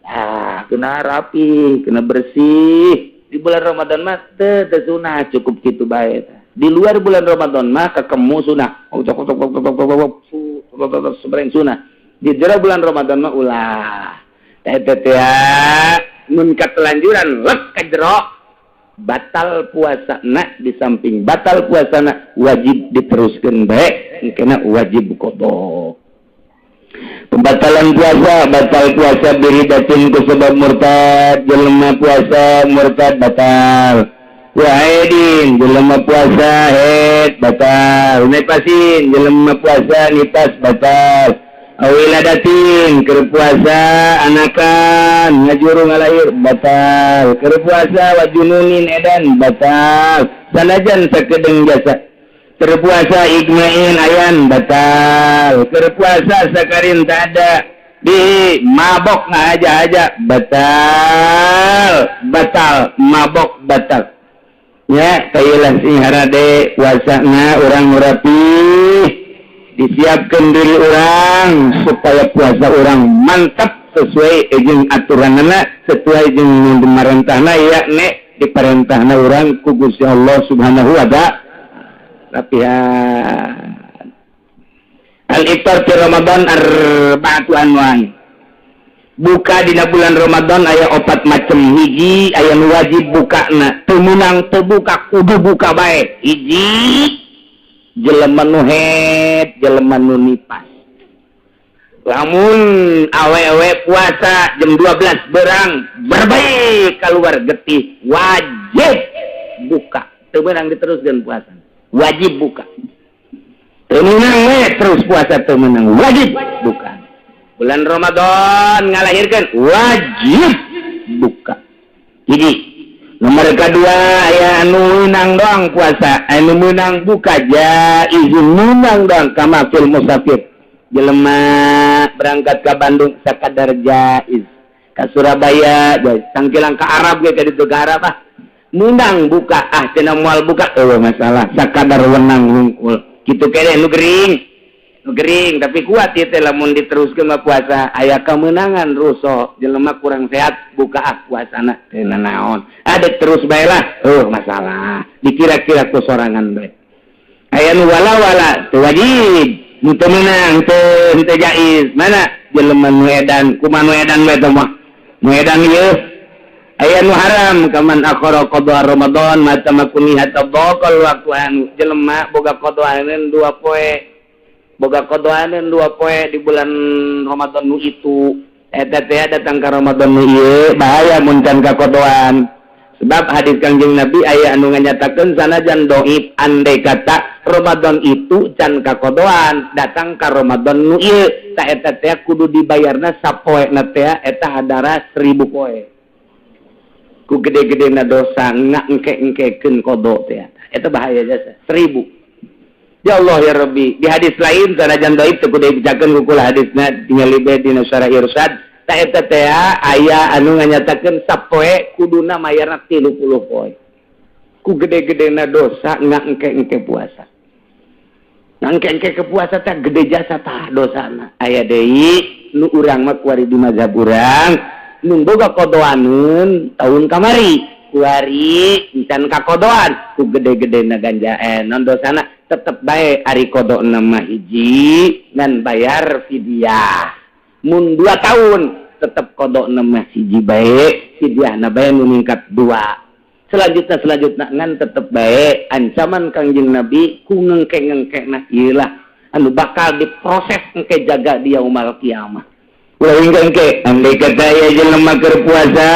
ah, kena rapi, kena bersih. Di bulan Ramadan mah teu teu sunah, cukup kitu bae. Di luar bulan Ramadan mah kekemu sunah, cok cok cok cok cok cok sebereng sunah. Di jero bulan Ramadan mah ulah. Teh teh teh, mun katelanjuran lek ka jero, batal puasa na. Di samping batal puasa na, wajib diteruskan baik, kena wajib qada. Pembatalan puasa, batal puasa biriddatin ku sebab murtad. Jelema puasa murtad batal. Wa haidin, jelema puasa haid batal. Nifasin, jelema puasa nifas batal. Awiladatin, keur puasa anakan, ngajuru ngalahir batal. Keur puasa wajununin, edan batal. Sanajan sakedeng jasa. Keur puasa igmain ayan batal. Keur puasa sakarin tak ada di mabok aja aja batal, batal mabok batal ya. Kayalah sing harade puasana urang rapi, disiapkan diri urang supaya puasa urang mantap sesuai jeung aturanana, sesuai jeung pemerintahna ya, nek diperintahna urang ku Gusti Allah Subhanahu wa Ta'ala. Latihan al-iftar fi Ramadan arba'atu anwan. Buka dina bulan Ramadan aya opat macem. Hiji, aya nu wajib buka na, teu meunang teu buka, kudu buka bae. Hiji, jelema nu haid, jelema nu nipas. Lamun awewe puasa jam 12 berang berbaik keluar getih, wajib buka, teu meunang diteruskeun puasa, wajib buka. Teu meunang we terus puasa, teu meunang, wajib buka. Bulan Ramadan ngalahirkan, wajib buka. Jadi nomor kedua, aya anu meunang doang puasa, anu meunang buka, jaiz meunang doang, kama fil musafir, jelema berangkat ke Bandung sakadar jaiz, ke Surabaya jaiz, tangkilang ke Arab ge, ka ditu ke Arab, ah, meunang buka, ah, cenah moal buka eueuh masalah, sakadar wenang hungkul kitu kene. Nu gering, nu gering tapi kuat ieu teh, lamun diteruskeun mah puasa aya kemenangan ruso. Jelema kurang sehat, buka ah puasana, teu naon, ada terus bae lah, oh masalah, dikira-kira ku sorangan bae. Aya nu wala-wala teu wajib, nu teu meunang, teu teu jaiz, mana jelema nu edan, kumaha nu edan bae teh mah, nu edan ieu aya. Aya nu haram kaman akhara qada Ramadan mata makuni hatta dhaqal waqtu, anu jelema boga qadaaneun 2 poe, boga qadaaneun 2 poe di bulan Ramadan nu itu, eta teh datang ka Ramadan nu ieu bahaya mun can kakodoan. Sebab hadis Kangjeng Nabi aya anu nganyatakeun, sanajan doib, andai kata Ramadan itu can kakodoan, datang ka Ramadan nu ieu, ta eta teh kudu dibayarna sapoe na teh eta hadara 1000 poe, ku gede-gede na dosa ngak engke-engkekeun kodo teh. Eta bahaya jasa 1000. Ya Allah ya Rabbi. Di hadis lain, sanajan doib, teu kudu dibacakeun ku kula hadisna, tingali bae dina Syarah Irsyad. Ta eta teh aya anu nganyatakeun sapoe kuduna mayarna 30 poe, ku gede-gedena dosa ngak engke-engke puasa. Engke-engke ke puasa teh gede jasa tah dosana. Aya deui nu urang mah kuari di mazhab urang, nu boga kodoaneun tahun kamari, kuari encan kakodoan, ku gede-gede na ganja non dosana tetep bae. Ari kodo mah hiji dan bayar fidyah. Mun 2 tahun tetep kodo mah hiji bae, fidyah na bae nu ningkat dua. Selanjutnya, selanjutnya ngan tetep bae ancaman Kangjeng Nabi ku ngengke-ngengke nah iyalah anu bakal diproses engke jaga di yaumul kiamah. Ulah engke, andai kata ya jelema keur puasa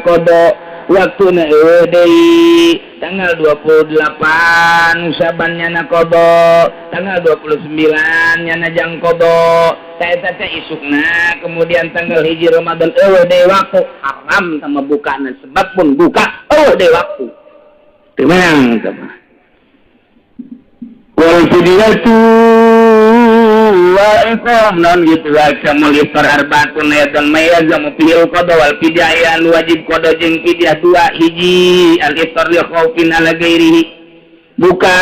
kodo, waktuna eueuh deui, tanggal 28 Syaban nyana kodo, tanggal 29 nyana jang kodo, ta eta teh isukna kemudian tanggal 1 Ramadan eueuh deui waktu, haram sama bukana, sebab pun buka eueuh deui waktu. Teu meunang teh mah. Wal fidyatu wa iqam non gitu wa kamul iftar arbaatun ayatan ma yalzamu fihil qada wal fidyah, anu wajib qada jeung fidyah dua. Hiji, al iftar li khaufin ala ghairihi, buka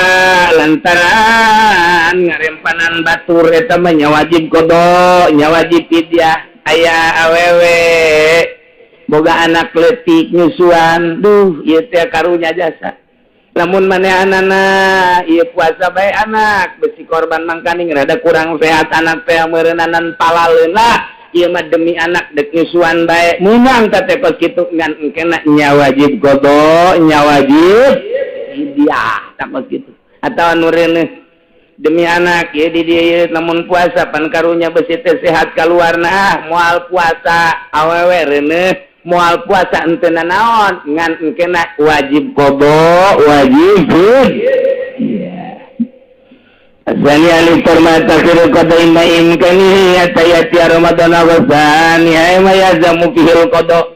lantaran ngarempanan batur, eta mah nya wajib qada, nya wajib fidyah. Aya awewe boga anak leutik nyusuan, duh, ieu teh karunya jasa. Lamun manehanana ieu puasa bae, anak besi korban, mangkaning rada kurang sehat anak teh meureunnanan palaleun lah, ieu mah demi anak dek nyusuan bae, meunang teh kos kitu. Ngan engkena nya wajib qada, nya wajib fidyah, tak kos kitu. Atau anu reuneuh demi anak ya di dieu, lamun puasa pan karunya besi teh sehat kaluarna, ah moal puasa. Awewe reuneuh moal puasa, henteu naon, ngan engkena wajib qada, wajib iya. Asani alif ma takhiru qada imma imkani atayati Ramadan wa tsani ay ma yazamu fihil qada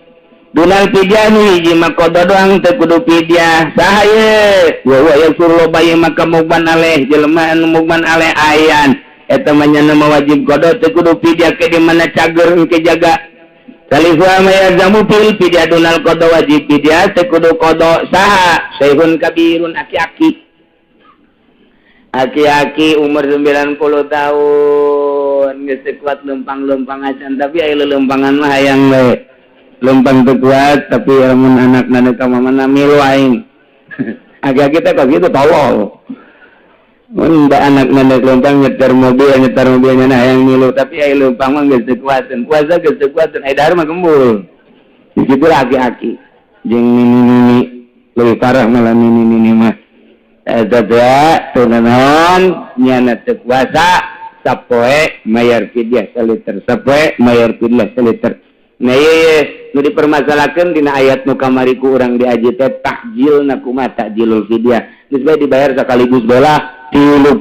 dunal fidyani. Hiji mah qada doang, teu kudu fidyah. Saha ye? Wa huwa yasur, loba ye maka mugman aleh, jelema anu mugman aleh ayan, eta mah nyana mah wajib qada, teu kudu fidyah, ke di mana cager engke jaga. Salisu ma yalzamu fil fidyah dunal qada, wajib fidyah, teu kudu qada. Saha? Syekhun kabirun, aki-aki, aki-aki umur 90 tahun, geus teu kuat lempang-lempang acan, tapi aya lelempangan mah hayang we lempang. Teu kuat, tapi lamun anak nana ka mamana milu aing. Aki-aki teh kok gitu, tolol. Mun da anak nana lempang nyetir mobil, nyetir mobilnya nah hayang milu, tapi aya lempang mah geus teu kuateun, puasa geus teu kuateun, aya dahar mah gembul. Kitu aki-aki jeung nini-nini, lebih parah malah nini-nini mah. Eta teh teu nanaon, nyana teu kuasa, sapoe mayar fidyah saliter, sapoe mayar fidyah saliter. Nah, ieu nu dipermasalahkeun dina ayat nu kamari ku urang diaji teh, takjil na kumaha, takjilul fidyah geus bae dibayar sekaligus bola 30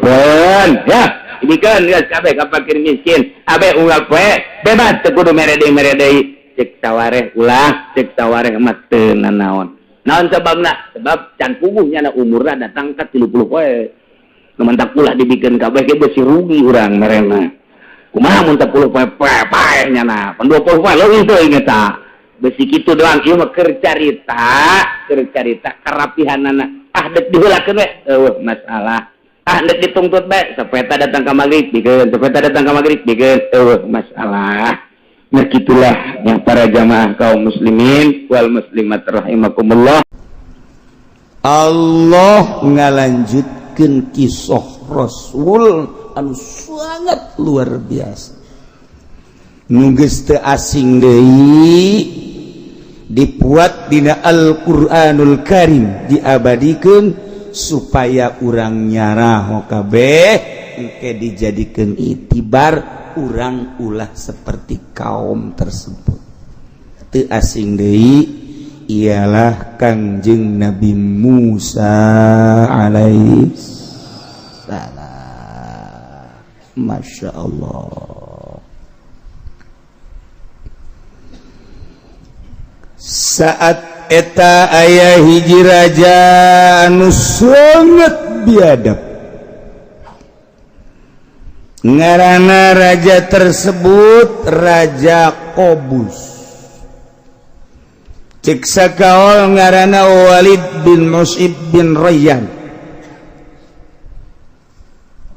poin ya. Ini kan geus kabeh ka fakir miskin abe unggal poe bebas, teu kudu mere deui, mere deui. Cek sawareh ulah, cek sawareh mah teu nanaon. Naon sebabna? Sebab can puguh nyana umurna datang ka 30 poe. Nu mantak ulah dibikeun kabeh ge besi rugi urang merena. Kumaha mun 10 poe poe paeh nyana? Pan 20 poe leuwih teuing eta. Besi kitu doang ieu mah keur carita, keur carita karapihanana. Ah, dek diheulakeun we, eueuh masalah. Ah, dek dituntut bae, sapeta datang ka magrib bikeun, sapeta datang ka magrib bikeun, eueuh masalah. Nah, gitulah yang para jamaah kaum muslimin wal muslimat rahimakumullah. Allah ngalanjutkan kisah Rasul anu sangat luar biasa, nu geus teu asing deui. Dibuat dina Al-Qur'anul Karim, diabadikeun supaya urang nyaraho kabeh, engke dijadikeun itibar urang ulah seperti kaum tersebut. Teu asing deui, ialah Kangjeng Nabi Musa alaihi salam. Masya Allah, saat eta aya hiji raja anu sangat biadab. Ngaranna raja tersebut Raja Kobus. Cek sakaol ngaranna Walid bin Mus'ib bin Rayyan.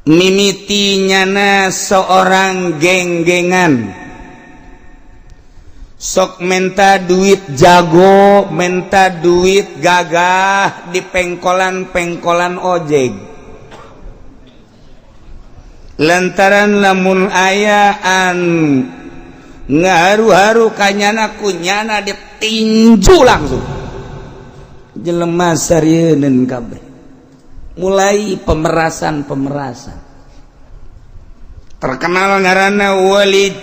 Mimiti nyana seorang geng-gengan, sok menta duit jago, menta duit gagah di pengkolan-pengkolan ojek, lantaran lamun ayaan ngaharu-haru kanyana, kunyana ditinju langsung. Jelema sarieun kabeh, mulai pemerasan-pemerasan. Terkenal ngaranna Walid,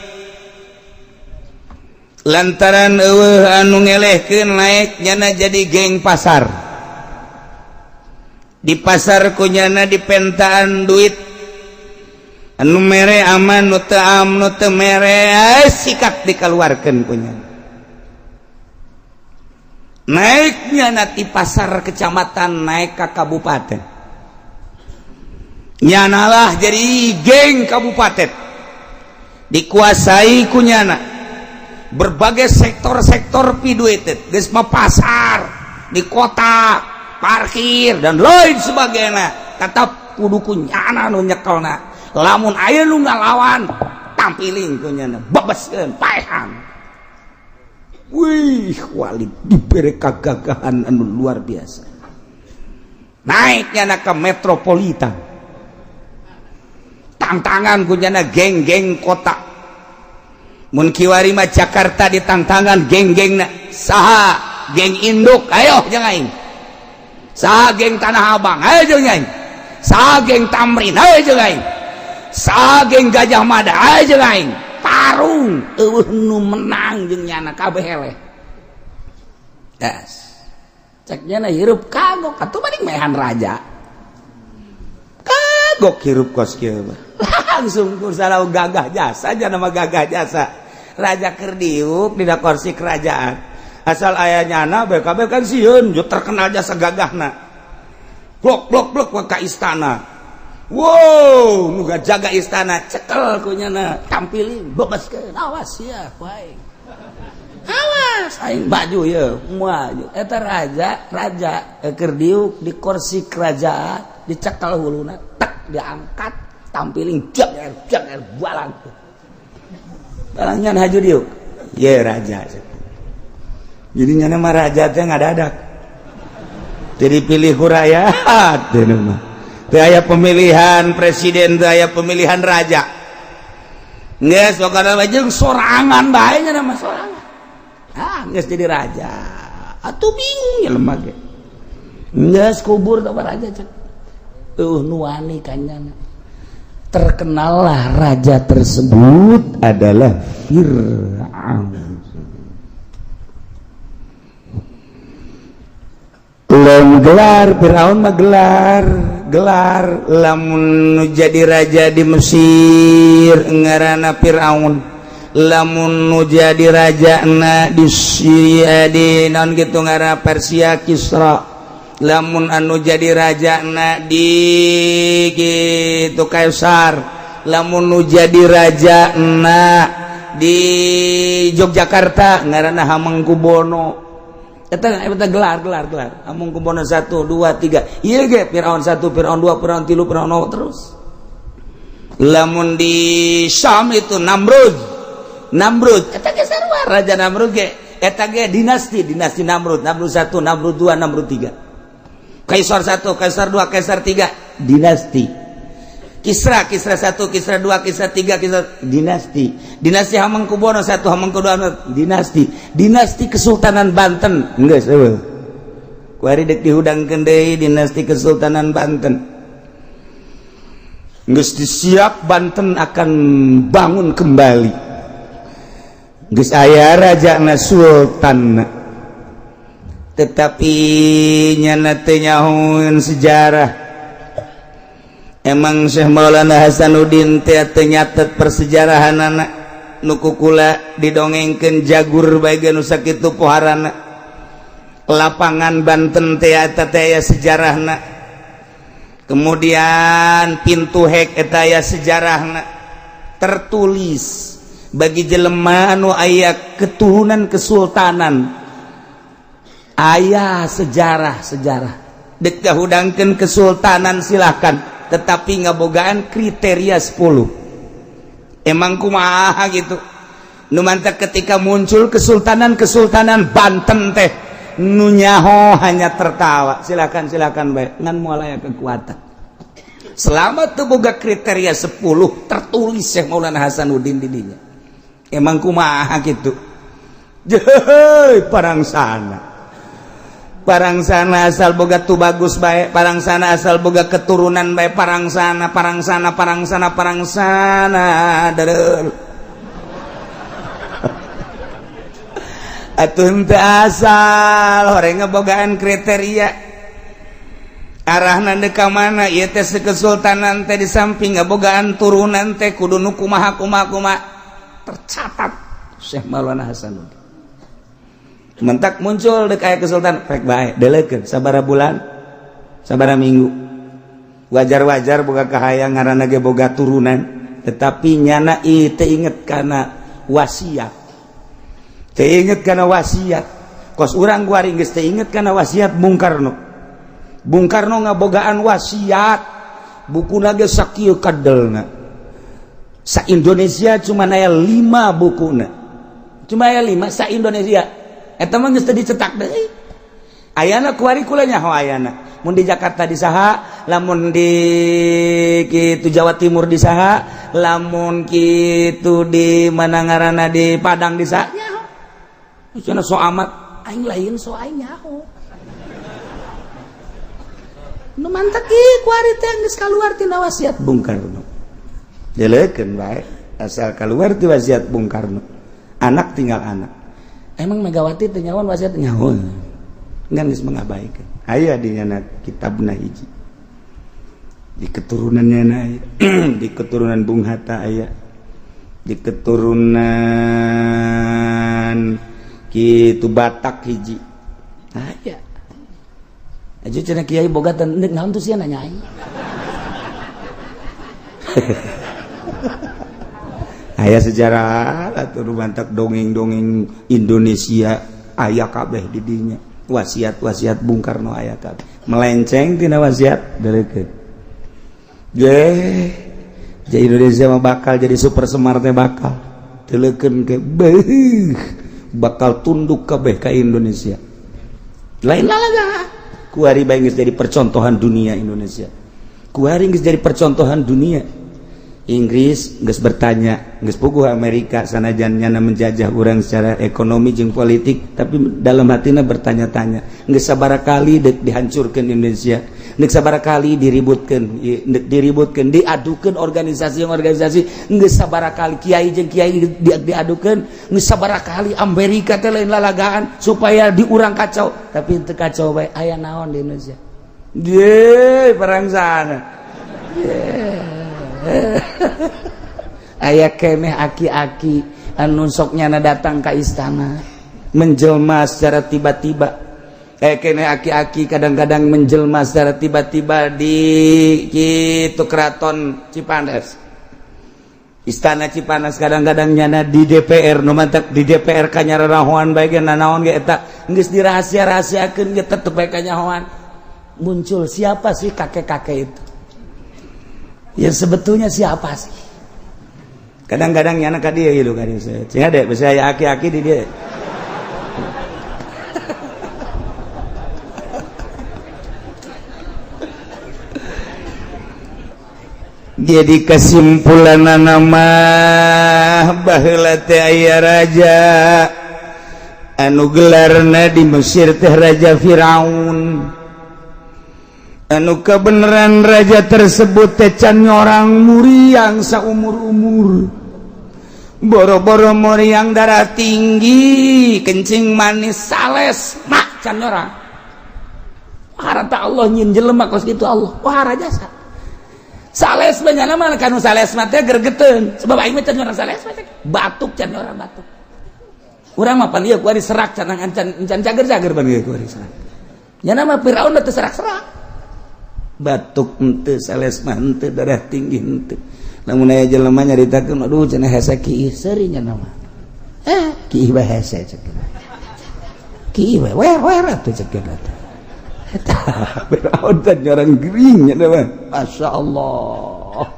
lantaran eueuh anu ngelehkeun, naik nyana jadi geng pasar. Di pasar kunyana dipentaan duit, anu mere aman, nu teu am, nu teu mere sikat, dikeluarkeun kunyana. Naiknya nanti pasar kecamatan, naik ke kabupaten, nyanalah jadi geng kabupaten. Dikuasai kunyana berbagai sektor-sektor piduited, geus mah pasar di kota, parkir, dan lain sebagainya, tetap kudu kunyana nu nyekelna. Lamun aya nu ngalawan, tampiling kunyana, bebeskeun, paehan. Wih, Walid diberi kegagahan anu luar biasa. Naiknya ke metropolitan, tantangan kunyana geng-geng kota. Mun kiwari mah Jakarta ditantangan geng-geng. Saha geng induk, ayo jeung aing. Saha geng Tanah Abang, ayo jeung aing. Saha geng Tamrin, ayo jeung aing. Saha geng Gajah Mada, ayo jeung aing. Tarung, eueuh nu menang jeung nyana, kabeh eleh. Das cek nyana, hirup kagok atuh, mending mehan raja, kagok hirup kos kieu mah. Langsung ku gagah jasa aja nama gagah jasa. Raja keur diuk dina kursi kerajaan, asal aya nyana BKB kan sieun, jo terkenal jasa gagahna. Blok blok blok ka istana. Wow, nu jaga istana cekel ku nyana, tampilin, bebaskeun. Awas ya ku aing, awas aing baju ya maju. Eta raja, raja keur diuk di kursi kerajaan, dicekel huluna, tek, diangkat, tampiling, jak jak balang balangnya haju diuk ye raja. Jadi nyana mah raja teh ngadadak, jadi pilih ku rakyat. Teu mah teu aya pemilihan presiden, teu aya pemilihan raja. Geus pokona mah jeung sorangan bae, nya mah sorangan. Ah, geus jadi raja atuh bingung ya lemah ge. Geus kubur tah raja, cek eueuh nu wani kanyana. Terkenallah raja tersebut adalah Fir'aun. Lamun gelar Fir'aun mah gelar gelar. Lamun nu jadi raja di Mesir ngaranna Fir'aun, lamun nu jadi raja na di Syria, di naon gitu ngaranna Persia, Kisra. Lamun anu jadi raja na di gitu Kaisar. Lamun nu jadi raja na di Yogyakarta ngaranna Hamengkubuwono. Eta eta gelar gelar gelar Hamengkubuwono 1 2 3. Ieu ge Firaun 1, Firaun 2, Firaun 3, Firaun 0 terus. Lamun di Syam itu Namrud. Namrud eta ge sarua, raja Namrud ge eta ge dinasti dinasti Namrud. Namrud 1, Namrud 2, Namrud 3, Kaisar 1, Kaisar 2, Kaisar 3, dinasti. Kisra, Kisra 1, Kisra 2, Kisra 3, Kisra dinasti. Dinasti Hamengkubuwono 1, Hamengkubuwono dinasti. Dinasti Kesultanan Banten. Geus eueuh. Kuari deuk dihudangkeun deui dinasti Kesultanan Banten. Geus disiap Banten akan bangun kembali. Geus aya rajana sultan. Tetapi nyana teh nyahoeun sejarah. Emang Syekh Maulana Hasanuddin teh teu nyatet persejarahanana nu kukula didongengkeun jagur bae nu sakitu poharana. Lapangan Banten teh eta teh aya sejarahna. Kemudian pintu hek eta aya sejarahna. Tertulis bagi jelema anu aya keturunan kesultanan. Aya sejarah-sejarah. Dek dahudangkeun kesultanan silakan. Tetapi ngabogaan kriteria 10. Emang kumaha gitu. Nu mantak ketika muncul kesultanan-kesultanan Banten teh nu nyaho hanya tertawa. Silakan silakan bae ngan moal aya kekuatan. Selama teu boga kriteria 10 tertulis Syekh Maulana Hasanuddin di dinya. Emang kumaha gitu. Jeuh parang sana. Parang sana asal boga tu bagus baik, parang sana asal boga keturunan baik, parang sana, parang sana, parang sana, parang sana, derel. Atuh henteu asal horeng ngebogaan kriteria. Arahna deuk ka mana ieu teh kesultanan teh di samping ngabogaan turunan teh kudu nu kumaha kumaha kumaha tercatat Syekh Maulana Hasanuddin. Mentak muncul dek aya kesultanan rek bae deleukeun sabaraha bulan sabaraha minggu wajar-wajar boga kahayang ngaranna ge boga turunan tetapi nyana ieu teu inget kana wasiat teu inget kana wasiat kos urang kuari geus teu inget kana wasiat Bung Karno. Bung Karno ngabogaan wasiat bukuna ge sakieu kadelna sa Indonesia cuma aya 5 bukuna cuma aya 5 sa Indonesia. Eta mah geus teu dicetak deui. Ayana kuari kula nyaho ayana. Mun di Jakarta di saha, lamun di kitu Jawa Timur di saha, lamun kitu di mana ngaranna di Padang di saha nyaho. Cenah so amat aing lain so aing nyaho. Nu mantak ieu kuari teh geus kaluar tina wasiat Bung Karno. Deleukeun bae asal kaluar ti wasiat Bung Karno. Anak tinggal anak. Emang Megawati teu nyawan wasiat nyaho. Ngan geus mengabaikan. Aya di nyana kitabna hiji. Di keturunannya na aya. Di keturunan Bung Hatta aya. Di keturunan kitu Batak hiji. Aya. Aja cenah kiai boga teh naon tuh sia nanya aing. Aya sejarah atuh mantak dongeng-dongeng Indonesia aya kabeh di dinya. Wasiat-wasiat Bung Karno aya kabeh. Melenceng tina wasiat dereukeun. Ge, jadi Indonesia mah bakal jadi super semar teh bakal. Teleukeun ke beuh bakal tunduk kabeh ka Indonesia. Lain lalaga. Kuari bae geus jadi percontohan dunia Indonesia. Kuari geus jadi percontohan dunia. Inggris geus bertanya, geus puguh Amerika sanajan nyana menjajah urang secara ekonomi jeung politik, tapi dalam hatina bertanya-tanya, geus sabaraha kali deuk dihancurkeun Indonesia, geus sabaraha kali diributkeun, diributkeun, diadukeun organisasi-organisasi, geus sabaraha kali kiai jeung kiai diadukeun, geus sabaraha kali Amerika teh lain lalagaan supaya di urang kacau, tapi teu kacau bae aya naon di Indonesia. Ye, perang sana. Aya keneh aki-aki anu sok nyana datang ka istana menjelma secara tiba-tiba. Aya keneh aki-aki kadang-kadang menjelma secara tiba-tiba di kitu keraton Cipanas. Istana Cipanas kadang-kadang nyana di DPR nu mantak di DPR kanyararahoan bae ge nanaon ge eta geus dirahasia-rahasiakeun ge tetep bae kanyahoan. Muncul siapa sih kakek-kakek itu? Ya sebetulnya siapa sih? Kadang-kadang nyana ka dia gitu kan saya. Cing ade bisa aya aki-aki di dia. Jadi kesimpulan nama, baheula teh aya raja anu gelarna di Mesir teh Raja Firaun, anu kebenaran raja tersebut teh can nyorang muriang saumur-umur. Boro-boro muriang, darah tinggi, kencing manis, sales mak can nyorang. Harta Allah nyin jelema kos gitu, Allah wah raja sales banyak nama kanu sales mah teh gergeteun, sebab aing mah can nyorang sales mah, batuk can nyorang. Batuk urang mah pan ieu kuari serak, can can can cager-cager pan ieu kuari serak. Nya nama Firaun teh serak-serak, batuk henteu, sales mah henteu, darah tinggi henteu. Lamun aya jelema nyaritakeun, "Aduh," cenah, "hese kiih," seuri nya nama, "Eh, kiih bae hese," cek, "kiih bae wer wer atuh," cek eta. Eta Firaun teh nyorang gering nya mah, Masya Allah.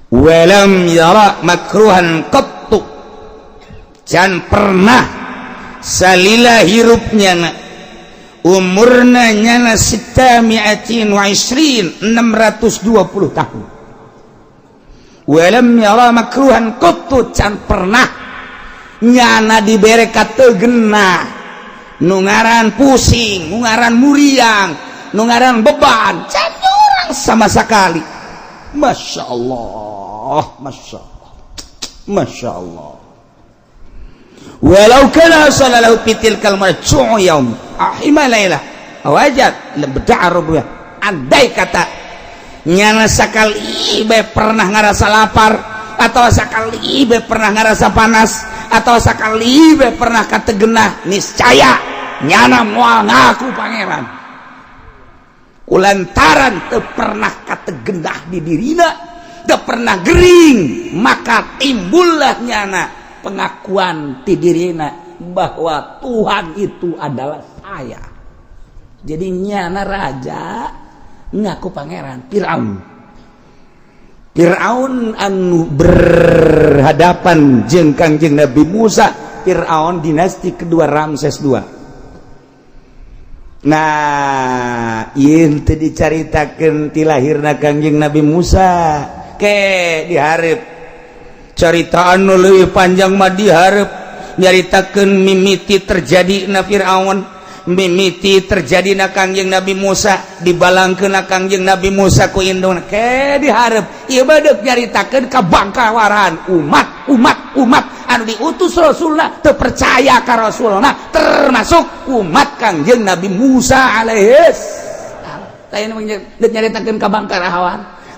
Walam yara makruhan qattu, can pernah salila hirupnya na umurna nyana sita mi'atin wa isrin, 620 tahun. Walam yara makruhan qattu, can pernah nyana dibere kategenah nu ngaran pusing, nu ngaran muriang, nu ngaran beban, can orang sama sekali. Masya Allah, Masya Allah, Masya Allah. Walau kana hasala lahu fi tilkal marju'u yaum ahima laila wajad labda'a rububiyah. Andai kata nyana sakali bae pernah ngarasa lapar, atau sakali bae pernah ngarasa panas, atau sakali bae pernah kategenah, niscaya nyana moal ngaku pangeran, kulantaran teu pernah kategenah di dirina, teu pernah gering. Maka timbullah nyana pengakuan ti dirina bahwa Tuhan itu adalah saya. Jadi nyana raja ngaku pangeran, Firaun. Firaun anu berhadapan jeung Kangjeng Nabi Musa, Firaun dinasti kedua, Ramses II. Nah, ieu teu dicaritakeun ti lahirna Kangjeng Nabi Musa, ke dihareup. Carita anu leuwih panjang mah dihareup, nyaritakeun mimiti terjadi na Firaun, mimiti terjadi na Kangjeng Nabi Musa, dibalangkeun na Kangjeng Nabi Musa ku indung, ke dihareup. Ieu mah deuk nyaritakeun kabangkawarahan umat umat umat anu diutus Rasulna teu percaya ka Rasulna, termasuk umat Kangjeng Nabi Musa alaihis salam. Deuk nyaritakeun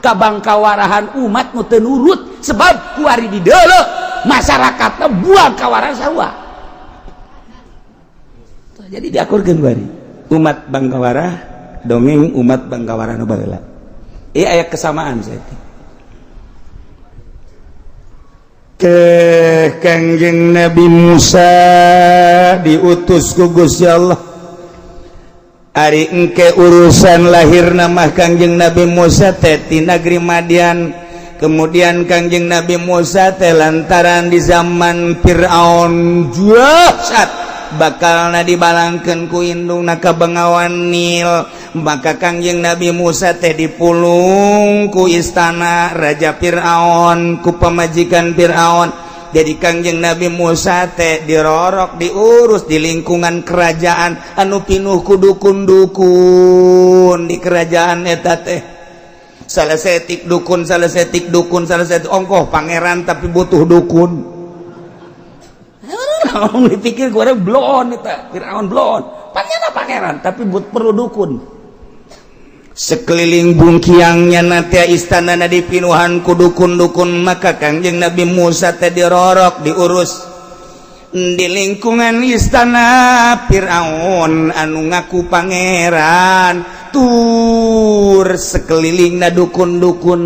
kabangkawarahan umat nu teu nurut, sebab kuari di deuleu masyarakatna buang kawaran sarua. Jadi diakurkeun kuari umat Bangkawara dongeng umat Bangkawara nu baheula. Ieu aya kesamaan saya ke Kangjeng Nabi Musa diutus ku Gusti Allah. Ari engke urusan lahir nama Kangjeng Nabi Musa teh di negeri Madian. Kemudian Kangjeng Nabi Musa teh lantaran di zaman Fir'aun dahsyat, bakalna dibalangkeun ku indungna ka Bengawan Nil. Maka Kangjeng Nabi Musa teh dipulung ku istana Raja Fir'aun, ku pamajikan Fir'aun. Jadi Kangjeng Nabi Musa teh dirorok, diurus di lingkungan kerajaan anu pinuh ku dukun-dukun. Di kerajaan eta teh salah setik dukun, salah setik dukun, salah setik ongkoh pangeran tapi butuh dukun. Dipikir gue bloon eta Fir'aun, bloon pangeran, pangeran tapi but perlu dukun. Sekeliling bungkiangnya nanti istana na dipinuhan ku dukun-dukun. Maka Kangjeng Nabi Musa teh dirorok, diurus di lingkungan istana Fir'aun anu ngaku pangeran, tur sekeliling na dukun-dukun.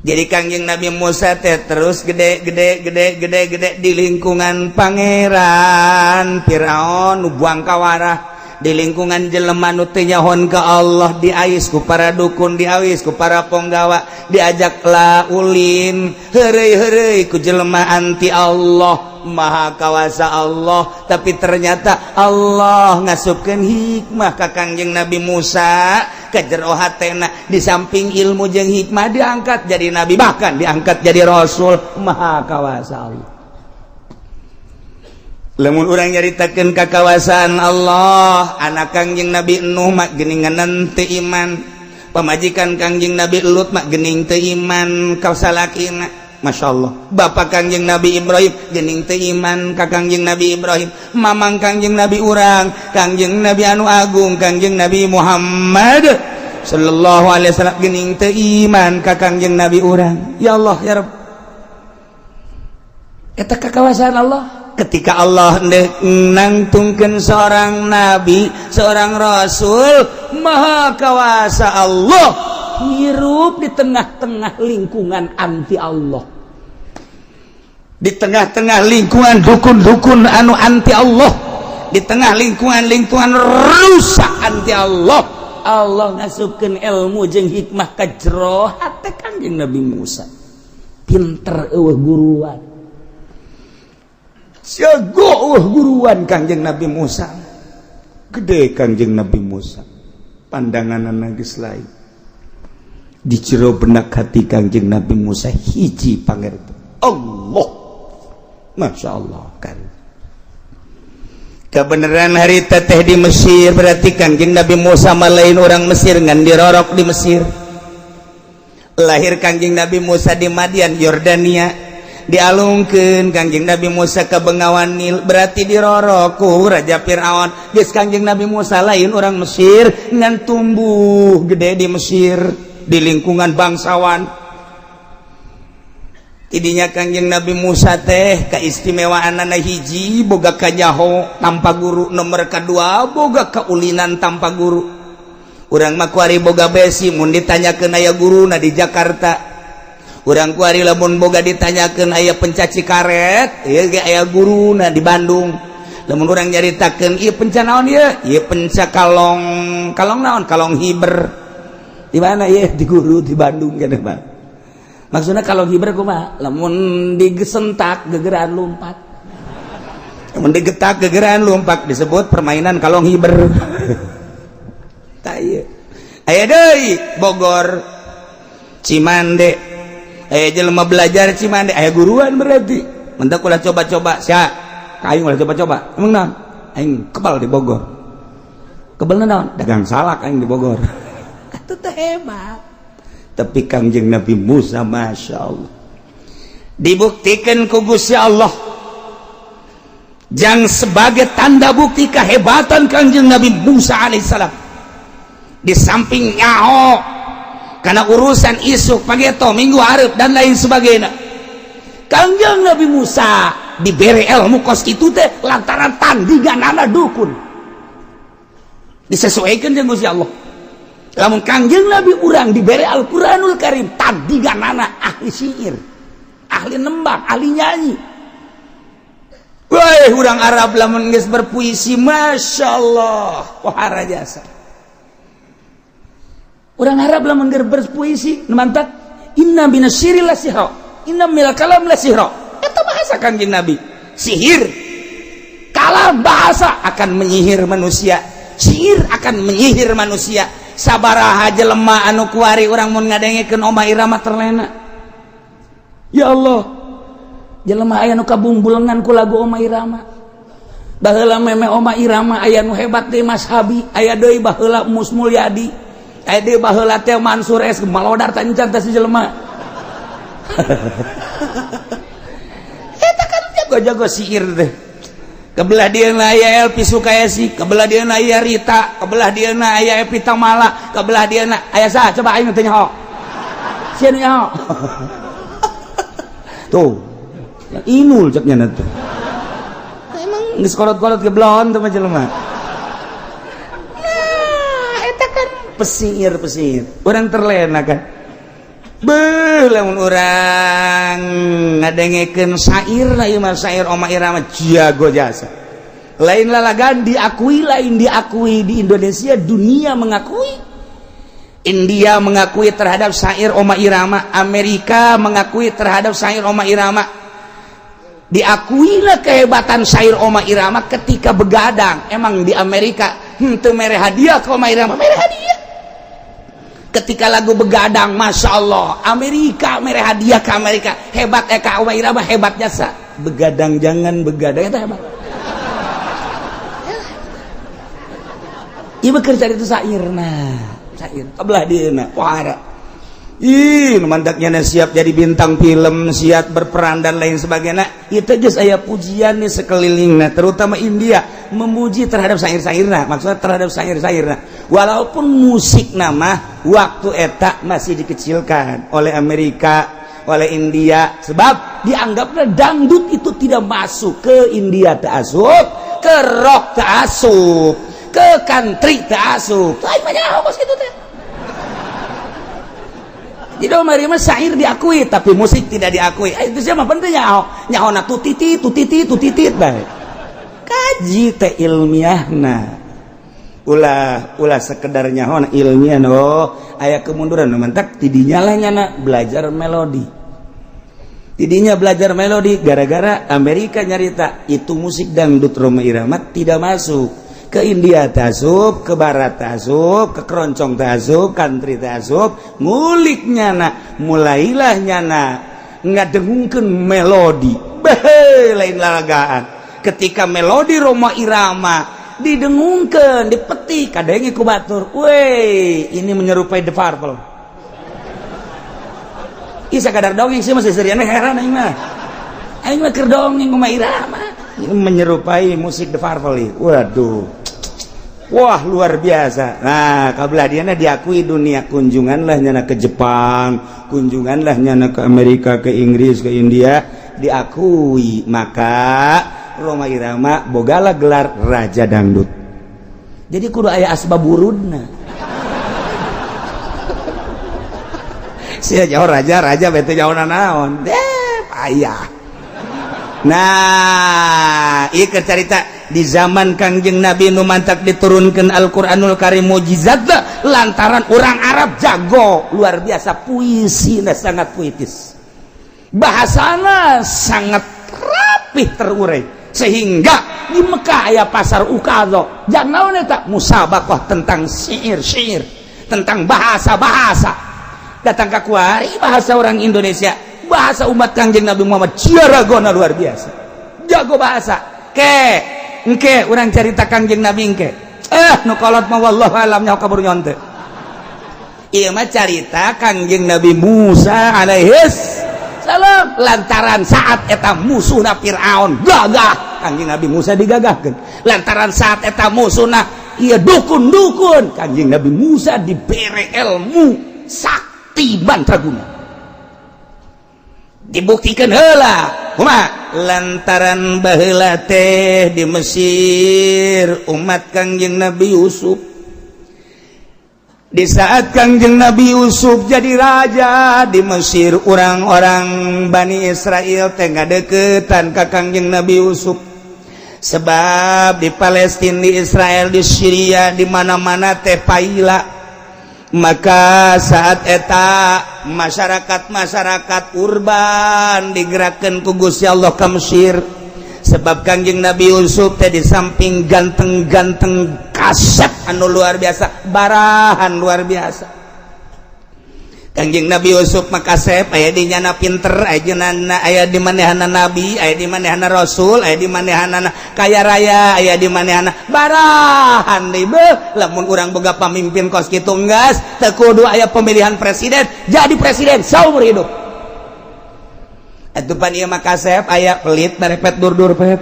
Jadi Kangjeng Nabi Musa teh terus gede gede gede gede gede di lingkungan pangeran Fir'aun nu buang kawarah, di lingkungan jelema nu teu nyahoan ka Allah. Diais ku para dukun, diawis ku para ponggawa, diajaklah ulin heureuy-heureuy ku jelema anti Allah. Allah, Maha Kawasa Allah. Tapi ternyata Allah ngasupkeun hikmah ka Kangjeng Nabi Musa ke jero hatena. Di samping ilmu jeung hikmah, diangkat jadi nabi, bahkan diangkat jadi rasul. Maha Kawasa Allah. Lamun urang nyaritakeun kakawasaan Allah, anak Kangjeng Nabi Nuh mah geuningan teu iman, pamajikan Kangjeng Nabi Lut mah geuning teu iman ka salakina. Masya Allah. Bapak Kangjeng Nabi Ibrahim gening teu iman ka Kangjeng Nabi Ibrahim. Mamang Kangjeng Nabi urang, Kangjeng Nabi anu agung, Kangjeng Nabi Muhammad sallallahu alaihi wasallam, gening teu iman ka Kangjeng Nabi urang. Ya Allah, ya Rabb, eta kakawasaan Allah. Ketika Allah nangtungkeun seorang nabi, seorang rasul, Maha Kawasa Allah, hirup di tengah-tengah lingkungan anti Allah, di tengah-tengah lingkungan dukun-dukun anu anti Allah, di tengah lingkungan-lingkungan rusak anti Allah, Allah ngasupkeun ilmu jeung hikmah ka jero hate Kangjeng Nabi Musa. Pinter euweuh guruan, jago euweuh guruan. Kangjeng Nabi Musa gede, Kangjeng Nabi Musa pandangan geus lain. Di jero benak hati Kangjeng Nabi Musa hiji pangerti, Allah. Masya Allah kan, kebenaran hari teteh di Mesir. Berarti Kangjeng Nabi Musa lain orang Mesir, ngan dirorok di Mesir. Lahir Kangjeng Nabi Musa di Madian, Yordania. Dialungkeun Kangjeng Nabi Musa ke Bengawan Nil, berarti dirorok ku Raja Fir'aun. Geus, Kangjeng Nabi Musa lain orang Mesir, ngan tumbuh gede di Mesir, di lingkungan bangsawan. Tidinya Kangjeng Nabi Musa teh keistimewaan hiji, boga kanyaho tanpa guru. Nomor kedua, boga keulinan tanpa guru. Urang mah kuari boga besi, mun ditanyakeun aya guru na di Jakarta. Urang kuari lamun boga ditanyakeun aya penca cikaret ieu ge aya guru na di Bandung. Lamun urang nyaritakeun ieu penca naon, ieu ieu penca kalong, kalong naon, kalong hiber di mana ieu, di guru di Bandung kan. Bang, maksudnya kalau hiber kumaha? Lamun digesentak gegeran lompat, lamun digetak gegeran lompat, disebut permainan kalong hiber. Tak ieu aya deui Bogor, Cimande, aya jelema belajar Cimande, aya guruan. Berarti mentak ulah coba-coba sia ka aing, ulah coba-coba. Emang naon? Aing kebal di Bogor. Kebal naon? Dagang salak aing di Bogor. Atuh teh hebat. Tapi Kangjeng Nabi Musa, Masya Allah, dibuktikan ku Gusti Allah. Jang sebagai tanda bukti kehebatan Kangjeng Nabi Musa alaihissalam, di samping nyaho karena urusan isuk pageto, minggu hareup, dan lain sebagainya, Kangjeng Nabi Musa diberi ilmu kos itu teh lantaran tandingan dukun disesuaikan dengan Gusti Allah. Lamun Kangjeng Nabi urang diberi Al-Quranul Karim, tandingan ahli syair, ahli nembang, ahli nyanyi. Wah, urang Arab lamun geus berpuisi, Masya Allah, pohara jasa. Urang Arab lamun geus berpuisi, mantap. Inna minasy-syi'ri la sihra, inna minal kalam la sihra. Eta bahasa Kangjeng Nabi. Sihir, kalam, bahasa akan menyihir manusia, sihir akan menyihir manusia. Sabaraha jelema anu kuari urang mun ngadengekeun Oma Irama terlena. Ya Allah, jelema aya nu kabungbulengan ku lagu Oma Irama. Baheula meme Oma Irama aya nu hebat deui Mas Habi, aya deui baheula Mus Mulyadi, aya deui baheula teh Mansur S. Malodar tancan teh si jelema. Eta kan jago-jago sihir teh. Kebelah dia aya Elvi Sukaesih, kebelah dia aya Rita, kebelah dia aya Evie Tamala, kebelah dia aya saha coba? Aing teh nyaho. Sia nu nyaho tuh yang inul ceknya nanti. Emang geus kolot-kolot geblon tuh mah jelema. Nah, eta kan pesir-pesir urang terlena kan. Beuh, lamun urang ngadengekeun syair lah, ieu mah syair Oma Irama jago jasa. Lain lalagan diakui, lain diakui di Indonesia, dunia mengakui. India mengakui terhadap syair Oma Irama, Amerika mengakui terhadap syair Oma Irama. Diakuilah kehebatan syair Rhoma Irama ketika begadang. Emang di Amerika henteu mere hadiah ke Rhoma Irama, mere hadiah. Ketika lagu begadang, Masya Allah, Amerika mere hadiah ke Amerika. Hebat ka Rhoma Irama, hebat jasa. Begadang jangan begadang itu hebat. Ieu bekerja itu syairna, syair. Kabelah dieuna, pohara. Ih, mantaknya siap jadi bintang film, siap berperan dan lain sebagainya. Itu aja saya pujian nih sekelilingnya, terutama India memuji terhadap syair-syairna, maksudnya terhadap syair-syairna. Walaupun musik nama waktu eta masih dikecilkan oleh Amerika, oleh India, sebab dianggapnya dangdut itu tidak masuk ke India, tak asup, ke rock tak asup, ke country tak asup. Lain banyak kos gitu teh. Jadi Rhoma Irama syair diakui tapi musik tidak diakui. Itu siapa penting nyaho nyaho na tutiti tutiti tutitit bae. Kaji teh ilmiahna. Ulah ulah sekedar nyaho ilmiah, oh aya kemunduran mantak tidinya lah nyana belajar melodi. Tidinya belajar melodi gara-gara Amerika nyarita itu musik dangdut Rhoma Irama tidak masuk ke India tasup, ke Barat tasup, ke keroncong tasup, country tasup, ngulik nyana, mulailah nyana ngadengungkeun melodi. Beh, lain lalagaan. Ketika melodi Rhoma Irama didengungkeun, dipetik, kadenge ku batur. Weh, ini menyerupai The Purple. Ih, sakadar dongeng sih masih seriana heran aing mah. Aing mah keur dongeng Rhoma Irama. Ini menyerupai musik The Purple. Waduh. Wah, luar biasa. Nah, kabelah diana diakui dunia, kunjunganlah nyana ke Jepang, kunjunganlah nyana ke Amerika, ke Inggris, ke India, diakui. Maka Rhoma Irama bogala gelar Raja Dangdut. Jadi kudu aya asbab wurudna. Sia jauh raja, raja bete jauh nanaon. Payah. Nah, ieu cerita di zaman Kangjeng Nabi nu mantak diturunkan Al-Qur'anul Karim mukjizat lantaran orang Arab jago luar biasa puisi, sangat puitis. Bahasana sangat rapih terurai sehingga di Mekah aya pasar Ukadz. Jangan naon eta musabaqah tentang syair-syair, tentang bahasa-bahasa. Datang ka kuari bahasa orang Indonesia, bahasa umat Kangjeng Nabi Muhammad ciaragona luar biasa. Jago bahasa. Ke engke urang carita Kangjeng Nabi engke. Nu kolot mah wallahu alam nyaho kabur nyonte. Ieu mah carita Kangjeng Nabi Musa alaihis salam lantaran saat eta musuhna Firaun gagah, Kangjeng Nabi Musa digagahkeun. Lantaran saat eta musuhna ieu dukun-dukun, Kangjeng Nabi Musa dibere ilmu sakti mantraguna. Dibuktikan heula kumaha lantaran baheula teh di Mesir umat Kangjeng Nabi Yusuf. Di saat Kangjeng Nabi Yusuf jadi raja di Mesir, orang-orang Bani Israel teh ngadeukeutan ka Kangjeng Nabi Yusuf. Sebab di Palestina, di Israel, di Syria, di mana-mana teh paila. Maka saat eta masyarakat-masyarakat urban digerakkan ku Gusti Allah ka Mesir. Sebab Kangjeng Nabi Yusuf teh di samping ganteng-ganteng kasep anu luar biasa, barahan luar biasa. Kangjeng Nabi Yusuf mah kasep aya di nyana pinter, aya di nyana, aya di manehana nabi, aya di manehana rasul, aya di manehana kaya raya, aya di manehana barahan deui. Beuh, lamun urang boga pamimpin kos kitu enggeus teu kudu aya pemilihan presiden, jadi presiden saumur hidup. Atuh pan ieu mah kasep aya pelit merepet dur-dur pet.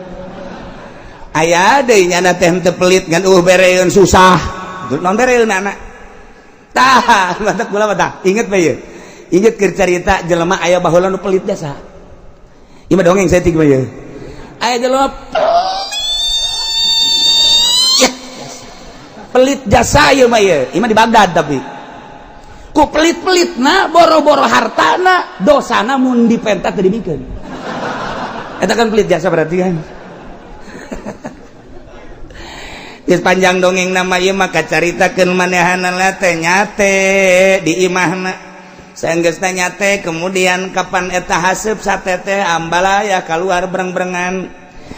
Aya deui nyana teh henteu pelit ngan bereun susah. Non bereun anak. Tah, mantak kula mah tah. Inget bae ieu. Inget keur carita jelema aya baheula nu pelit jasa. Ieu mah dongeng saeutik mah ieu. Aya jelema pelit. Pelit jasa ieu mah ieu. Ieu mah di Baghdad tapi. Ku pelit-pelitna boro-boro hartana, dosana mun dipenta teu dibikeun. Eta kan pelit jasa berarti kan. Geus panjang dongeng nama ieu maka caritakeun manehanna teh nyate di imahna. Sanggeus nanya teh, kemudian kapan eta haseup sate teh ambalaya keluar breng-brengan.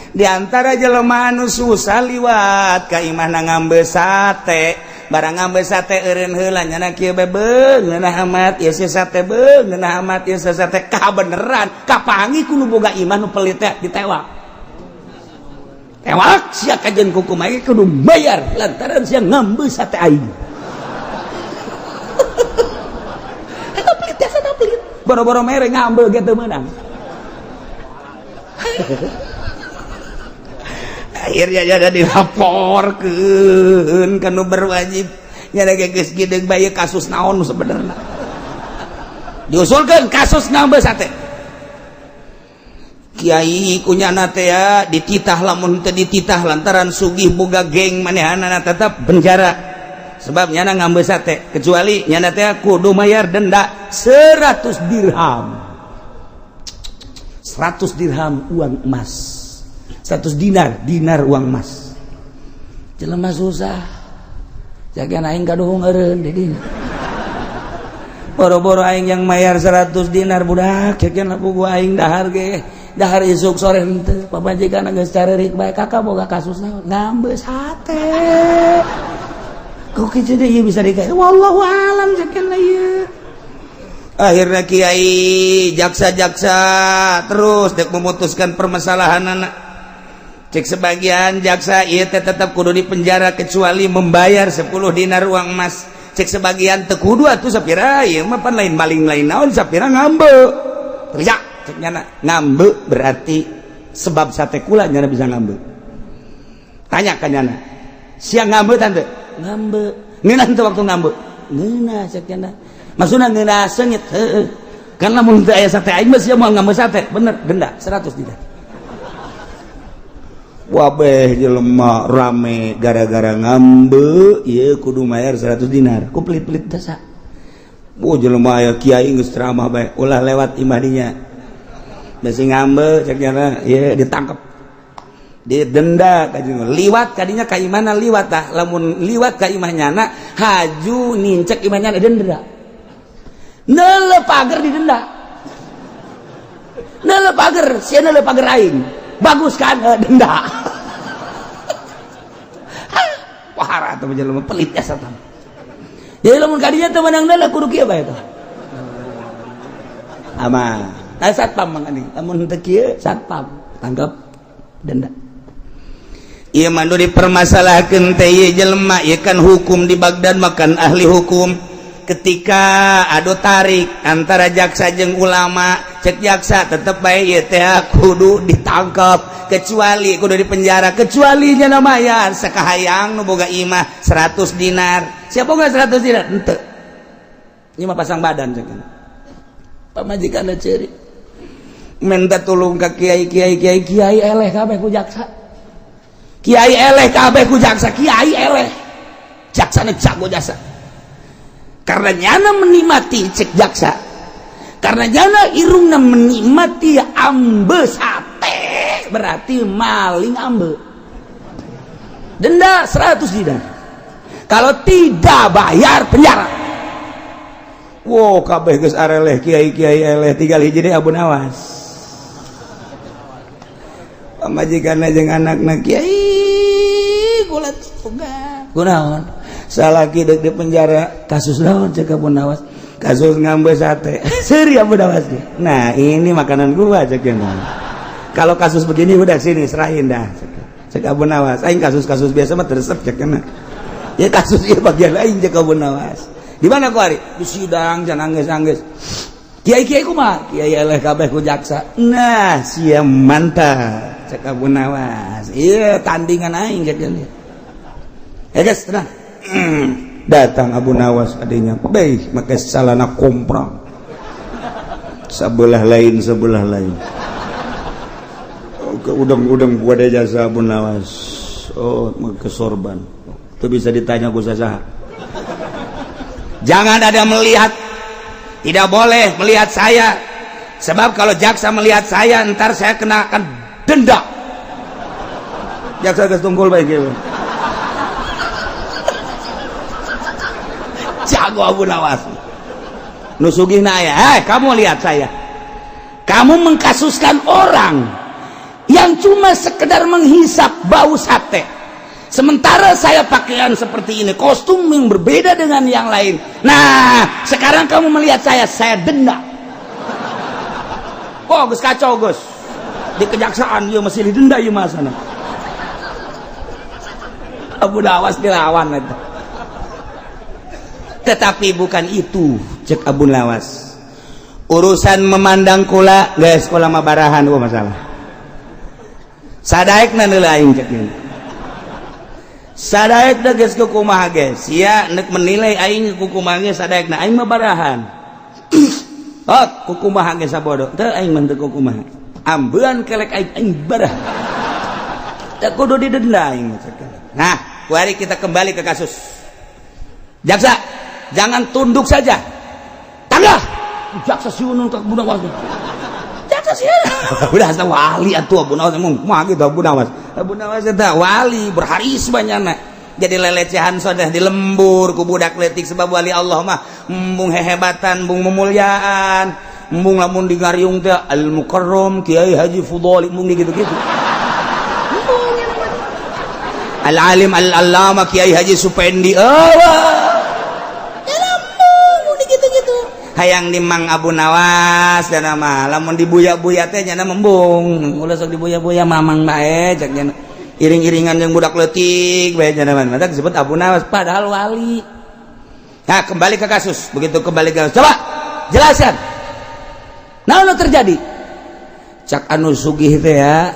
Di antara jelema anu susah liwat ka imahna ngambe sate, barang ngambe sate eureun heula nyana kieu be beungeunah amat ieu si sate, beungeunah amat ieu si sate. Kabeneran kapangi ku nu boga imah nu pelit teh ditewak. Tewak sia kajen kuku mah kudu bayar lantaran sia ngambe sate aing. Eta pelit teh, sate pelit. Boro-boro mere ngambe ge teu meunang. Akhirnya jadi dilaporkeun ka nu berwajib. Nya geus geudeung bae kasus naon sebenarnya. Diusulkeun kasus ngambe sate. Kiai kunyana teh ya dititah, lamun teu dititah lantaran sugih boga geng manehanana tetap penjara. Sebab nyana ngambe sate, kecuali nyana teh kudu mayar denda 100 dirham. 100 dirham uang emas. 100 dinar, dinar uang emas. Jelema susah. Jagan aing kaduhung eureun di dinya. Boro-boro aing yang mayar 100 dinar budak, jagan lapu gua aing dahar ge. Dahar isuk sore henteu, pamajikan geus carerik bae, kakak boga kasus naon? Ngambe sate. Kok kitu deui bisa dikae? Wallahu alam jagan lah ieu. Akhirnya kiai jaksa-jaksa terus dek memutuskan permasalahan anak. Cek sebagian jaksa ieu teh tetap kudu di penjara kecuali membayar 10 dinar uang emas. Cek sebagian teu kudu atuh sapira ieu mah pan lain maling lain naon sapira ngambe. Teriak cek nyana ngambe berarti sebab sate kula nyana bisa ngambe. Tanya ka nyana. Sia ngambe tante? Ngambe. Ngeunah teu waktu ngambe? Ngeunah cek nyana. Maksudna ngeunah seungit heueuh. Kan lamun teu aya sate aing mah sia moal ngambe sate. Bener denda 100 dinar. Wabeh jelema rame gara-gara ngambe ieu kudu mayar 100 dinar. Ku pelit-pelit dasa. Oh jelema aya kiai geus ceramah bae ulah lewat imah dinya. Bisi ngambe cek nyana ieu ditangkep. Didenda kajian. Liwat kadinya ka imahna liwat tah. Lamun liwat ka imah nyana haju nincek imah nyana denda. Neuleuh pager didenda. Neuleuh pager, sia neuleuh pager aing. Bagus kan denda. Wahara atuh jelema pelit ya satang. Jadi lamun kadinya teu meunang deuleu kudu kieu bae tah. Aman. Tah satpam mang ani. Lamun teu kieu satpam tangkap denda. Ieu mah nu dipermasalahkeun teh ieu jelema ieu kan hukum di Baghdad makan ahli hukum. Ketika adu tarik antara jaksa jeung ulama, cek jaksa tetep bae ieu teh kudu ditangkap kecuali kudu dipenjara kecuali nya mayar sakahayang nu boga imah 100 dinar. Siapa boga 100 dinar? Henteu. Ieu mah pasang badan cek. Pamajikanna ceurik. Minta tulung ka kiai kiai kiai kiai eleh kabeh ku jaksa. Kiai eleh kabeh ku jaksa, kiai eleh. Jaksana jago jasa. Karena nyana menikmati cek jaksa, karena nyana irungna menikmati ambe sate berarti maling ambe. Denda 100 dinar. Kalau tidak bayar penjara. Wow, kabeh geus areleh kiai-kiai eleh tinggal hiji deui Abu Nawas. Pamajikanna jeung anakna kiai kula tugas. Kunaon? Salaki dek di penjara kasus naon cek Abu Nawas? Kasus ngambe sate. Seuri Abu Nawas. Nah, ini makanan gua cek. Kalau kasus begini udah sini serahin dah cek. Cek Abu Nawas. Aing kasus-kasus biasa mah teresep cek. Ya kasus ieu bagian lain cek Abu Nawas. Di mana ku ari? Di sidang jangan angges-angges. Kiai-kiai kumaha? Kiai eleh kabeh ku jaksa. Nah, sia mantap cek Abu Nawas. Iya tandingan aing cek. Ya guys, tenang. Datang Abu Nawas adanya, baik make salana komprang. Sebelah lain, sebelah lain. Ke udang-udang gua ada jasa Abu Nawas. Oh, make sorban. Itu bisa ditanya ku sasaha. Jangan ada melihat, tidak boleh melihat saya. Sebab kalau jaksa melihat saya, ntar saya kenakan denda. Jaksa geus tungkul bae kieu. Jago Abu Nawas. Nu sugihna aya. Eh, kamu lihat saya. Kamu mengkasuskan orang yang cuma sekedar menghisap bau sate. Sementara saya pakaian seperti ini, kostum yang berbeda dengan yang lain. Nah, sekarang kamu melihat saya denda. Oh, geus kacau, geus. Di kejaksaan ieu masih didenda ieu mah sana. Abu Nawas dilawan eta. Tetapi bukan itu, cek Abu Nawas. Urusan memandang kula, geus kula mah barahan euweuh masalah. Sadaekna heula aing cek ieu. Sadaekna geus kumaha ge, sia nek menilai aing kukumaha ge sadaekna aing mah barahan. Oh, kukumaha ge sabodo. Teu aing mah teu kukumaha. Ambean kelek aing aing barah. Teu kudu didenda aing. Nah, mari kita kembali ke kasus. Jaksa, jangan tunduk saja. Tangga. Jaksa siunun ka Abu Nawas. Jaksa sieun. Udah asa wali atuh Abu Nawas mah kumaha kitu Abu Nawas. Abu Nawas eta wali berharisma nyana. Jadi lelecehan sudah di lembur ku budak leutik sebab wali Allah mah embung hehebatan, embung memuliaan, embung lamun di ngariung teh Al Mukarram Kiai Haji Fudhali embung di gitu-gitu. Al Alim Al Allama Kiai Haji Supendi. Oh, lembung di gitu-gitu. Hayang di Mang Abu Nawas dan mah lamun dibuya-buya teh nyana embung. Ulah sok dibuya-buya mamang bae cek nyana. Iring-iringan yang budak leutik bae nyana mah. Mata disebut Abu Nawas padahal wali. Nah, kembali ke kasus. Begitu kembali ke kasus. Coba jelaskan. Naon nu terjadi? Cak anu sugih teh ya,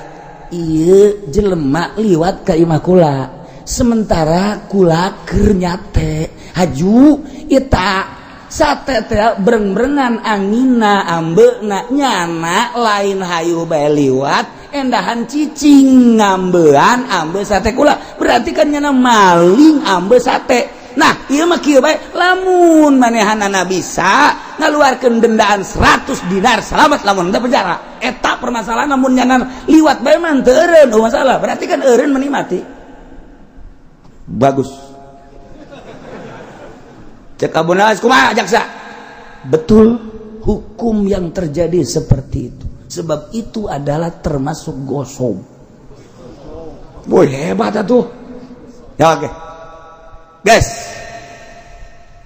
ieu jelema liwat ka imah kula. Sementara kula keur nyate. Haju eta sate teh breng-brengan anginna ambeuna nyana lain hayu bae liwat endahan cicing ngambean ambe sate kula. Berarti kan nyana maling ambe sate. Nah, ieu mah kieu bae lamun manehanana bisa ngaluarkeun dendaan 100 dinar selamat lamun teu penjara. Eta permasalahan lamun nyana liwat bae mah teu eureun oh masalah. Berarti kan eureun meni mati. Bagus. Cek Abu Nawas kumaha jaksa? Betul, hukum yang terjadi seperti itu. Sebab itu adalah termasuk ghosob. Boy hebat atuh. Ya oke. Guys,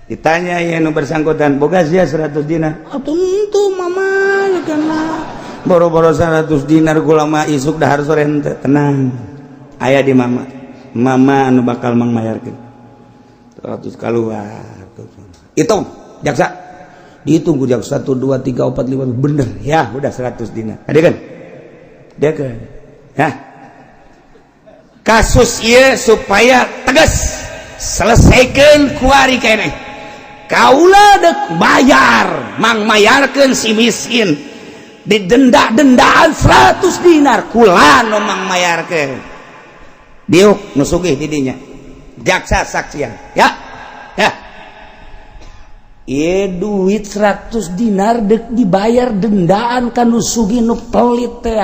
ditanya ya nu bersangkutan, boga sia 100 dinar. Ah, tentu mama ya kana. Boro-boro 100 dinar kula mah isuk dahar sore henteu. Tenang. Aya di mama. Mama anu bakal mangmayarkeun. 100 keluar. Hitung, jaksa. Dihitung ku jaksa 1 2 3 4 5 bener ya, udah 100 dinar. Ada kan? Dia ke. Ya. Kasus ieu supaya tegas selesaikan kuari kene. Kaula dek bayar, mang mayarkeun si miskin. Didenda-dendaan 100 dinar kula nu mang mayarkeun. Diuk nu sugih di dinya. Jaksa saksian, ya. Ya. Ieu duit 100 dinar dek dibayar dendaan ka nu sugih nu pelit teh.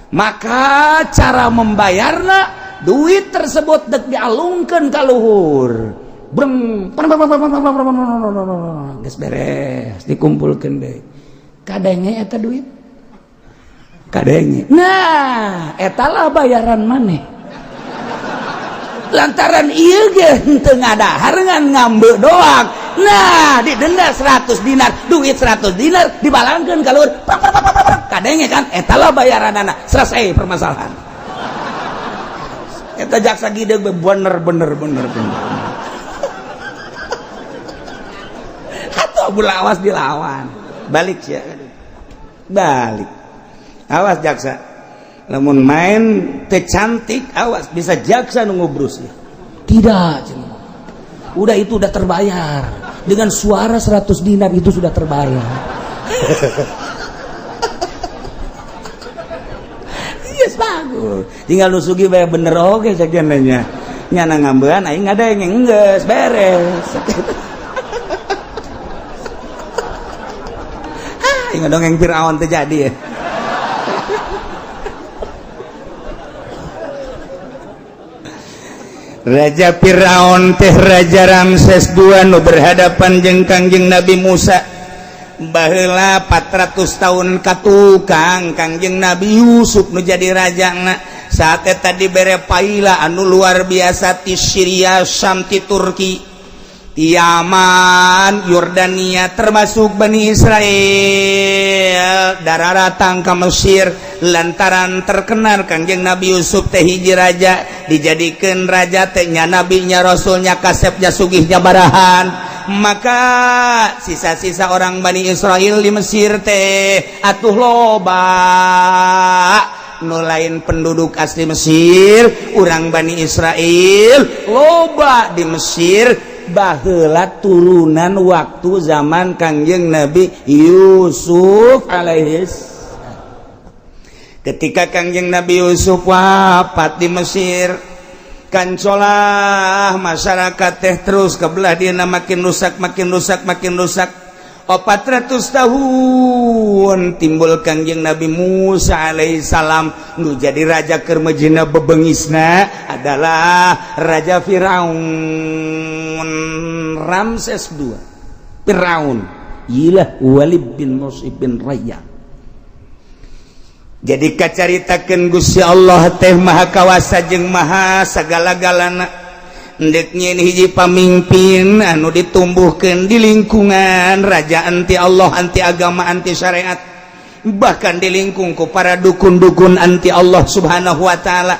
Maka cara membayarna duit tersebut dek dialungkeun ka luhur. Breng geus beres dikumpulkeun deui. Kadenge eta duit? Kadenge. Nah, eta lah bayaran maneh. Lantaran ieu ge henteu ngadahar ngan ngambe doang. Nah, didenda 100 dinar, duit 100 dinar dibalangkeun ka luhur. Kadenge kan eta lah bayaranana. Selesai permasalahan. Eta jaksa gideg bener bener bener bener. Atuh Abu Nawas dilawan. Balik ya. Balik. Awas jaksa. Lamun main teh cantik awas bisa jaksa nu ngubrus ya. Tidak, cenah. Udah itu udah terbayar. Dengan suara 100 dinar itu sudah terbayar. Yes, bagus. Tinggal nu sugih bae bener oge sakieu nya. Nyana ngambean aing ngadenge geus beres. Aing dongeng Firaun teh jadi ya. Raja Firaun teh Raja Ramses II nu berhadapan jeung Kangjeng Nabi Musa. Baheula 400 tahun ka tukang Kangjeng Nabi Yusuf nu jadi rajana. Saat eta dibere paila anu luar biasa ti Syria, Syam, ti Turki, ti Yaman, Yordania, termasuk Bani Israel dararatang ka Mesir lantaran terkenal Kangjeng Nabi Yusuf teh hiji raja, dijadikeun raja teh nya nabinya, rasulnya, kasepnya, sugihnya barahan. Maka sisa-sisa orang Bani Israel di Mesir teh atuh loba nu lain penduduk asli Mesir. Urang Bani Israel loba di Mesir baheula turunan waktu zaman Kangjeng Nabi Yusuf alaihis. Ketika Kangjeng Nabi Yusuf wafat di Mesir, kancolah masyarakat teh terus kebelah dia makin rusak, makin rusak, makin rusak. 400 tahun timbul Kangjeng Nabi Musa alaihissalam nu jadi raja keur mejina bebengisna adalah Raja Firaun Ramses II. Firaun ilah Walid bin Musib bin Rayyan. Jadi kacaritakeun Gusti Allah teh maha kawasa jeung maha sagala-galana. Ndek nyieun hiji pamimpin anu ditumbuhkeun di lingkungan raja anti Allah, anti agama, anti syariat, bahkan di lingkung ku para dukun-dukun anti Allah Subhanahu wa taala.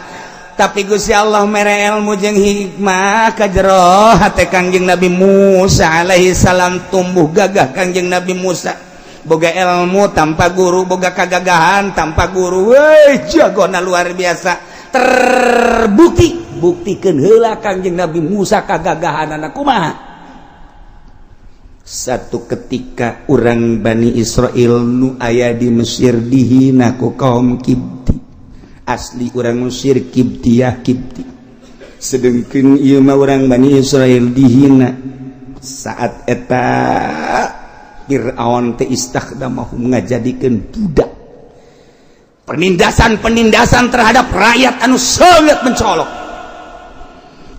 Tapi Gusti Allah mere ilmu jeung hikmah ka jero hate Kangjeng Nabi Musa alaihi salam. Tumbuh gagah Kangjeng Nabi Musa, boga ilmu tanpa guru, boga kagagahan tanpa guru. Weh, jagona luar biasa. Terbukti, buktikan heula Kangjeng Nabi Musa kagagahan anak kumaha. Satu ketika orang Bani Israel nu aya di Mesir dihina ku kaum Kibti. Asli orang Mesir Kibtiyah, Kibti, sedengkeun ieu mah orang Bani Israel dihina. Saat eta Fir'aun teh istakhdamahum, ngajadikeun budak. Penindasan-penindasan terhadap rakyat anu sangat mencolok.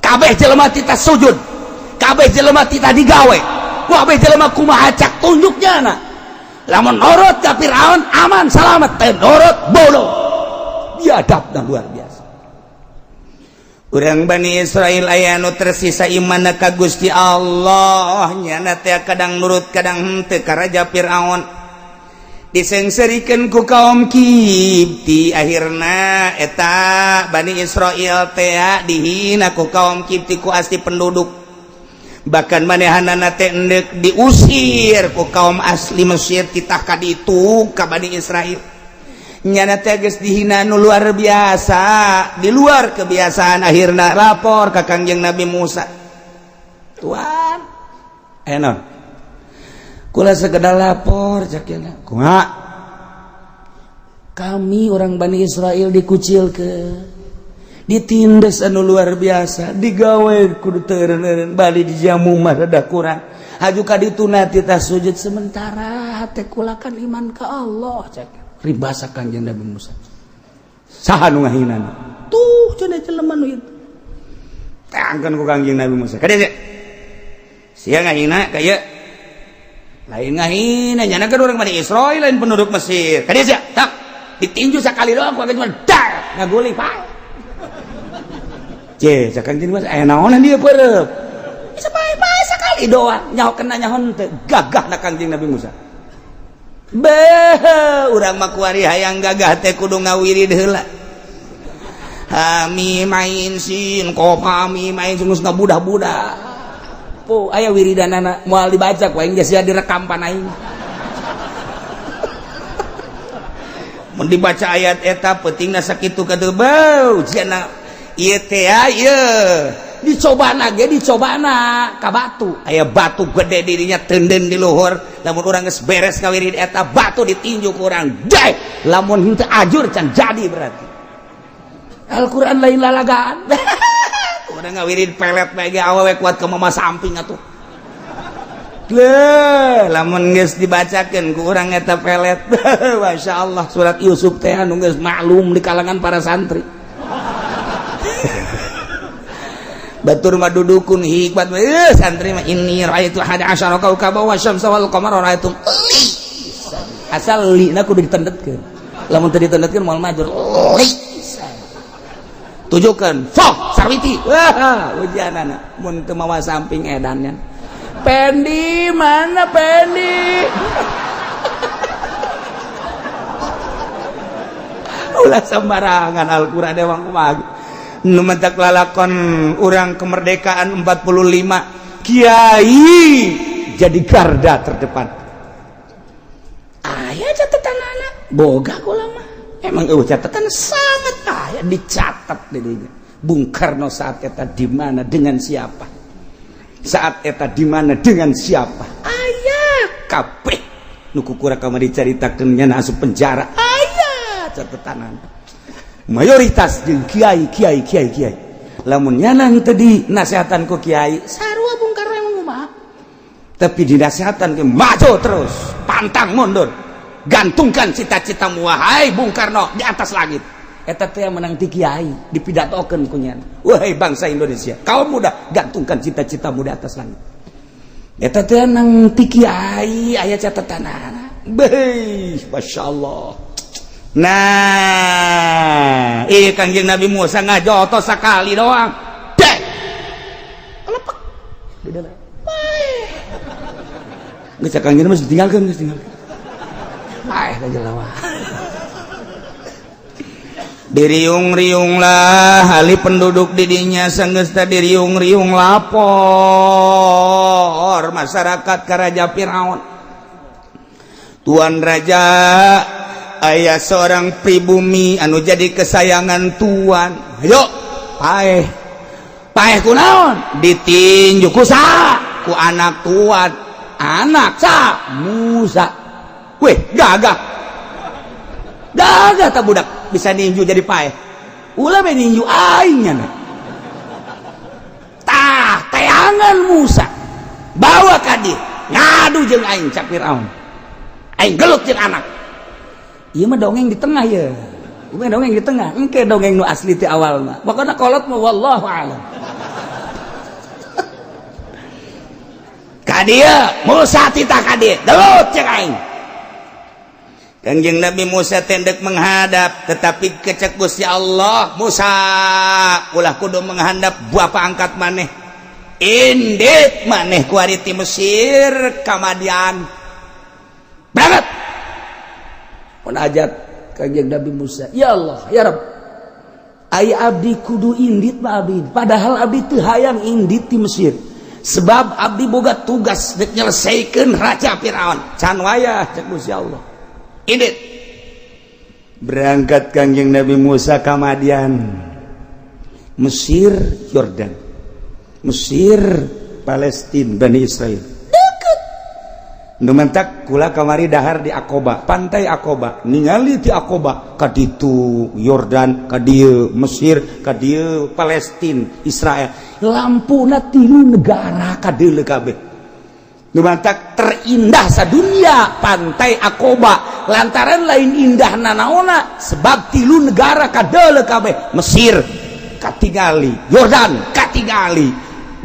Kabeh jelema titah sujud, kabeh jelema titah digawe, kabeh jelema kumaha cak tunjuknya. Na lamun nurut ka Fir'aun aman selamat, teu nurut bodoh, biadab dan luar biasa. Urang Bani Israel aya nu tersisa iman ka Gusti Allah, nyana teh kadang nurut kadang henteu ka Raja Fir'aun. Disengserikeun ku kaum Kibti. Akhirna eta Bani Israel teh dihina ku kaum Kibti, ku asli penduduk. Bahkan manehanana teh endek diusir ku kaum asli Mesir, titah ka ditu ka Bani Israel. Nyana teh geus dihina nu luar biasa, di luar kebiasaan. Akhirna lapor ka Kangjeng Nabi Musa, "Tuan, aya naon?" "Kula sekedar lapor," cak nya. "Kumaha?" "Kami orang Bani Israel dikucilkeun, ditindas anu luar biasa, digawe kudu teu eureun, bali dijamu mah rada kurang, haju ka ditu titah sujud, sementara hate kula kan iman ka Allah," cak. Ribasa Kangjeng Nabi Musa, "Saha nu ngahina?" "Tuh cenah jelema nu itu." Teangkeun ku Kangjeng Nabi Musa, "Kadieu sia ngahina ka ieu." "Lain ngahina, nyana kan orang Bani Israel, lain penduduk Mesir." "Kadieu sia." Tak ditinju sekali doang ku Kangjeng, dar ngaguling pak. Ce, cak Kangjeng Musa, "Aya naonan dia perep bisa pae-pae sekali doang, nyaho kena nyaho henteu." Gagah na Kangjeng Nabi Musa. Beh, urang mah kuari hayang gagah teh kudu ngawirid heula. Hamim ain sin qaf, hamim ain geus ngabudah-budah. Po aya wiridanana moal dibaca ku aing, geus direkam pan aing. Mun dibaca ayat eta pentingna sakitu katuh beu cenah ieu teh ieu dicobana ge, dicobana ka batu. Aya batu gede dirinya tenden di luhur. Lamun urang geus beres ngawirid eta batu ditinju ku urang deh, lamun henteu ajur can jadi, berarti Al-Qur'an lain lalagaan. Urang ngawirid pelet bae ge awewe kuat ke mama samping atuh. Leuh, lamun geus dibacakeun ku urang eta pelet, Masya Allah. Surat Yusuf teh anu geus maklum di kalangan para santri. Batur mah dudukun hikmat santri mah inni raaitu ahada asyara kaukaba wa syamsa wal qamara raaitum li. Asal li na kudu ditendetkeun. Lamun teu ditendetkeun moal majur. Li. Tujukan fok sarwiti. Wah, ujianana mun teu mawa samping edannya. Pendi mana Pendi? Ulah sembarangan Al-Qur'an emang kumaha. Nu mentak lalakon urang kemerdekaan 45 kiai jadi garda terdepan. Aya catatan anak boga kula mah. Emang eueuh catatan sangat aya dicatat di dinya. Bung Karno saat eta di mana dengan siapa? Saat eta di mana dengan siapa? Aya kabeh nu kukura kamari dicaritakeun nya asup penjara. Aya catatan mayoritas jeung kiai kiai kiai kiai. Lamun nyanang teu dinasehatan ku kiai sarua Bung Karno emang kumaha? Tapi dinasehatan ke maju terus, pantang mundur. Gantungkan cita-citamu wahai Bung Karno di atas langit. Eta teh menang ti kiai dipidatokeun ku nyana. Wahai bangsa Indonesia, kaum muda, gantungkan cita-citamu di atas langit. Eta teh nang ti kiai aya catatanana. Beuh, masyaallah. Nah, Kangjeng Nabi Musa ngajotos sakali doang. Dek. Lepek. Di dalam. Geus Kangjeng mah ditinggalkeun, geus tinggalkeun. Paeh ka jelema. Diriung-riung lah ahli penduduk didinya sanggeus teh diriung-riung lapor masyarakat ka Raja Firaun. Tuan Raja, aya seorang pribumi anu jadi kesayangan tuan. Ayo paeh. Paeh kunaon? Ditinju ku saha? Ku anak tuan. Anak sa Musa. Weh, gagah. Gagah tak budak bisa ninju jadi paeh. Ulah be ninju aing nya. Tah, teangan Musa. Bawa ka dieu, ngadu jeung aing cak Firaun. Aing gelut jeung anak. Ieu mah dongeng di tengah ya. Bukan dongeng di tengah, engke dongeng nu asli ti awal mah. Pokona kolot mah wallahu a'lam. Ka dieu Musa titah ka dieu, gelut jeung aing. Kangjeng Nabi Musa tendek menghadap, tetapi kecek Gusti Allah, Musa ulah kudu menghadap bapa angkat maneh. Indit maneh kuari ti Mesir ka Madian. Berangkat. Munajat Kangjeng Nabi Musa, ya Allah, ya Rabb. Ai abdi kudu indit mah abdi, padahal abdi teu hayang indit ti Mesir. Sebab abdi boga tugas dek nyelesaikeun Raja Firaun. Can wayah cek Gusti Allah. Indit. Berangkat Kangjeng Nabi Musa ka Madian. Mesir, Yordan. Mesir, Palestina, Bani Israel. Deket. Nu mentak kula kamari dahar di Akoba, pantai Akoba. Ningali di Akoba ka ditu Yordan, ka dieu Mesir, ka dieu Palestina, Israel. Lampuna tilu negara ka deuleu kabeh. Nu mantak terindah sadunia pantai Akoba lantaran lain indah nanaona sebab tilu negara kadeuleu kabeh. Mesir katingali, Yordan katingali,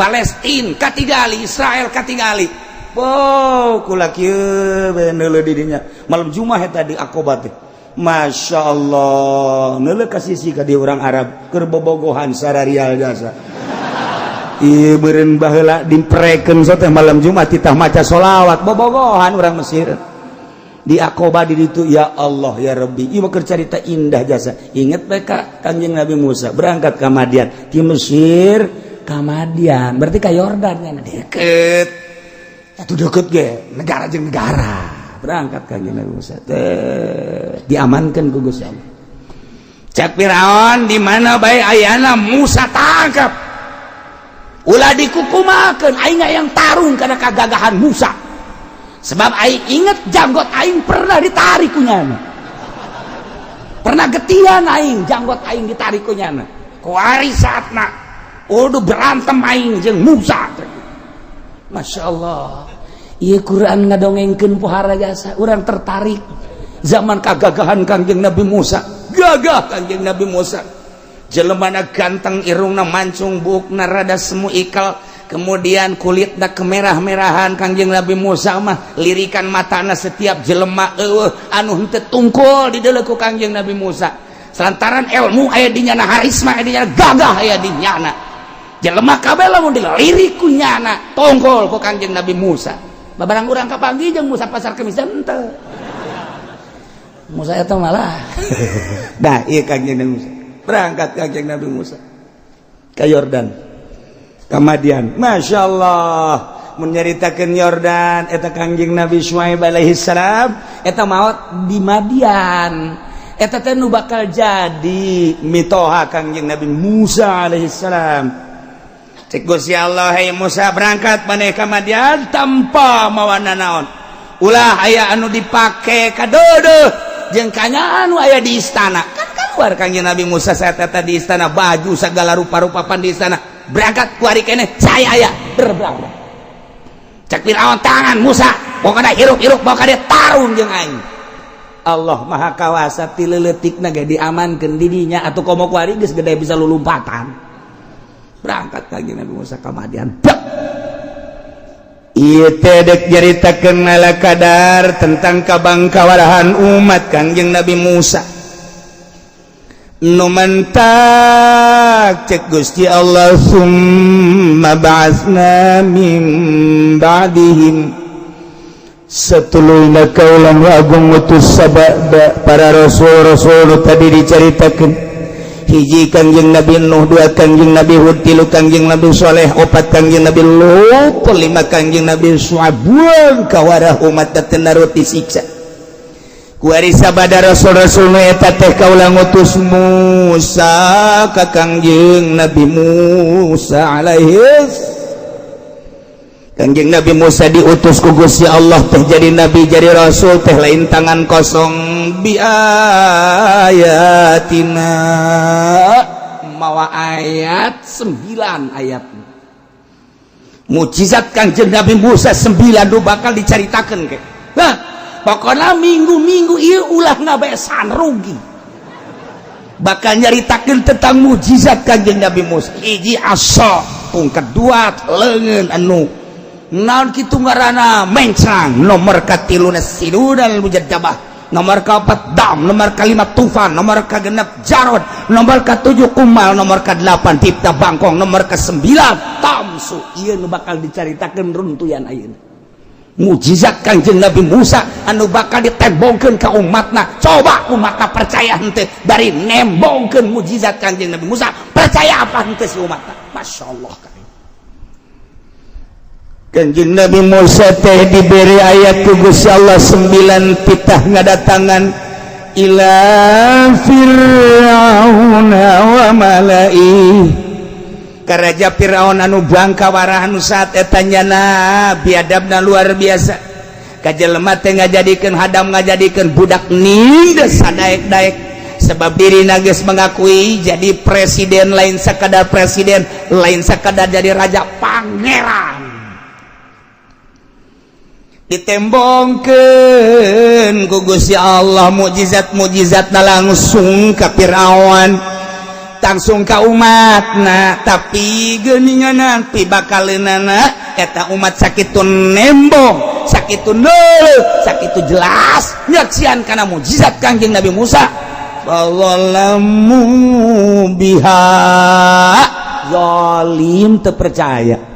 Palestina katingali, Israel katingali. Wow, kula kieu bae neuleuh di dinya. Malam Jumat eta di Akoba teh. Masya Allah, neuleuh ka sisi ka dieu urang Arab keur bobogohan sararial jasa. Ieu meureun baheula dimprekeun so teh malam Jumat titah maca sholawat bobogohan urang Mesir. Di Akoba di ditu ya Allah ya Rabbi, ieu mah keur carita indah jasa. Inget bae ka Kangjeng Nabi Musa berangkat ka Madian, ti Mesir ka Madian, berarti ka Yordan kan deket. Atuh deket ge, negara jeung negara. Berangkat Kangjeng Nabi Musa teh diamankeun ku Gusti Allah. Cak Firaun di mana bae ayana Musa tangkap. Ulah dikukumakeun aing yang tarung karena kagagahan Musa. Sebab aing inget janggot aing pernah ditarik ku nyana. Pernah getihan aing janggot aing ditarik ku nyana. Kuari saatna udah berantem aing jeung Musa. Masya Allah. Ieu Quran ngadongengkeun pohara jasa, urang tertarik. Zaman kagagahan Kangjeng Nabi Musa, gagah Kangjeng Nabi Musa. Jelemana ganteng, irungna mancung, buukna rada semu ikal, kemudian kulitna kemerah-merahan. Kangjeng Nabi Musa mah lirikan matana setiap jelema eueuh anu henteu tungkul dideuleu ku Kangjeng Nabi Musa, lantaran ilmu aya di nyana, harisma aya di nyana, gagah aya di nyana. Jelema kabeh lamun dilirik ku nyana tongkol ku Kangjeng Nabi Musa. Babarang urang kapanggih jeung Musa Pasar Kemis, henteu Musa eta malah. Nah, iya, Kangjeng Nabi Musa berangkat. Kangjeng Nabi Musa ke Yordan, ke Madian. Masya Allah, menyeritakan Yordan eta Kangjeng Nabi Syuaib alaihi salam eta maut di Madian. Eta teh nu bakal jadi mitoha Kangjeng Nabi Musa alaihi salam. Cek Gusti Allah, "Hey Musa, berangkat maneh ka Madian tanpa mawa nanaon, ulah aya anu dipake kadeudeuh jeung kanya anu aya di istana." Kan keluar Kangjeng Nabi Musa saat eta di istana, baju segala rupa-rupa pan di istana. Berangkat kuari keneh saya aya berberangkat. Cek Fir'aun, "Tangan Musa, pokoknya hirup-hirup bawa ka tarung jeung aing." Allah Maha Kawasa, ti leutikna ge diamankeun di dinya atuh. Komo kuari geus gede, bisa lulumpatan. Berangkat Kangjeng Nabi Musa ka Madian. Ieu teh dek nyaritakeun ala kadar tentang kabangkawarahan umat Kangjeng Nabi Musa. Nu mantak cek Gusti Allah, "Summa ba'atsna min ba'dihim," satuluyna kaula nu agung ngutus sabada para rasul-rasul tadi diceritakeun. Hiji Kangjeng Nabi Nuh, dua Kangjeng Nabi Hud, tilu Kangjeng Nabi Soleh, opat Kangjeng Nabi Lut, lima Kangjeng Nabi Syuaib. Kawarah umat narut disiksa. Kuari sabada rasul-rasul nu eta teh kaula ngutus Musa ka Kangjeng Nabi Musa alaihi. Kangjeng Nabi Musa diutus ku Gusti Allah teh jadi nabi, jadi rasul teh lain tangan kosong. Bi ayatina, mawa ayat, 9 ayat mukjizat Kangjeng Nabi Musa, 9 nu bakal dicaritakeun ke. Nah, pokoknya minggu-minggu ieu ulah ngabesan, rugi. Bakal nyaritakeun tentang mukjizat Kangjeng Nabi Musa. Hiji asa, pungkat, dua leungeun anu naon kitu ngaranna mencrang, nomor katiluna sinunal mujaddabah, nomor keempat dam, nomor kelima tufan, nomor ke-6 jarod, nomor ke-7 kumal, nomor ke-8 tipta bangkong, nomor ke-9 tamsu. Ieu nu bakal dicaritakeun runtuyan ayeuna mujizat Kangjeng Nabi Musa anu bakal ditembongkeun ka umatna. Coba umatna percaya henteu dari nembongkeun mujizat Kangjeng Nabi Musa, percaya apa henteu si umatna? Masya Allah. Kanjeng Nabi Musa teh diberi ayat ku Gusti Allah 9, titah ngadatangan ila Fir'auna wa mala'i, ka Raja Fir'aun anu bangka warah, anu saat eta nyana biadabna luar biasa, ka jelema teh ngajadikeun hadam, ngajadikeun budak, nindes sadaek-daek, sebab diri geus mengakui jadi presiden, lain sekadar presiden, lain sekadar jadi raja, pangeran. Ditembongkeun ku Gusti Allah mukjizat-mukjizat langsung ka Fir'aun, langsung ka umatna. Tapi geuningan nanti bakaleunana eta umat sakitu nembong, sakitu neuleuh, sakitu jelas nyaksian kana mukjizat Kangjeng Nabi Musa, fadzalamu biha, zalim, teu percaya.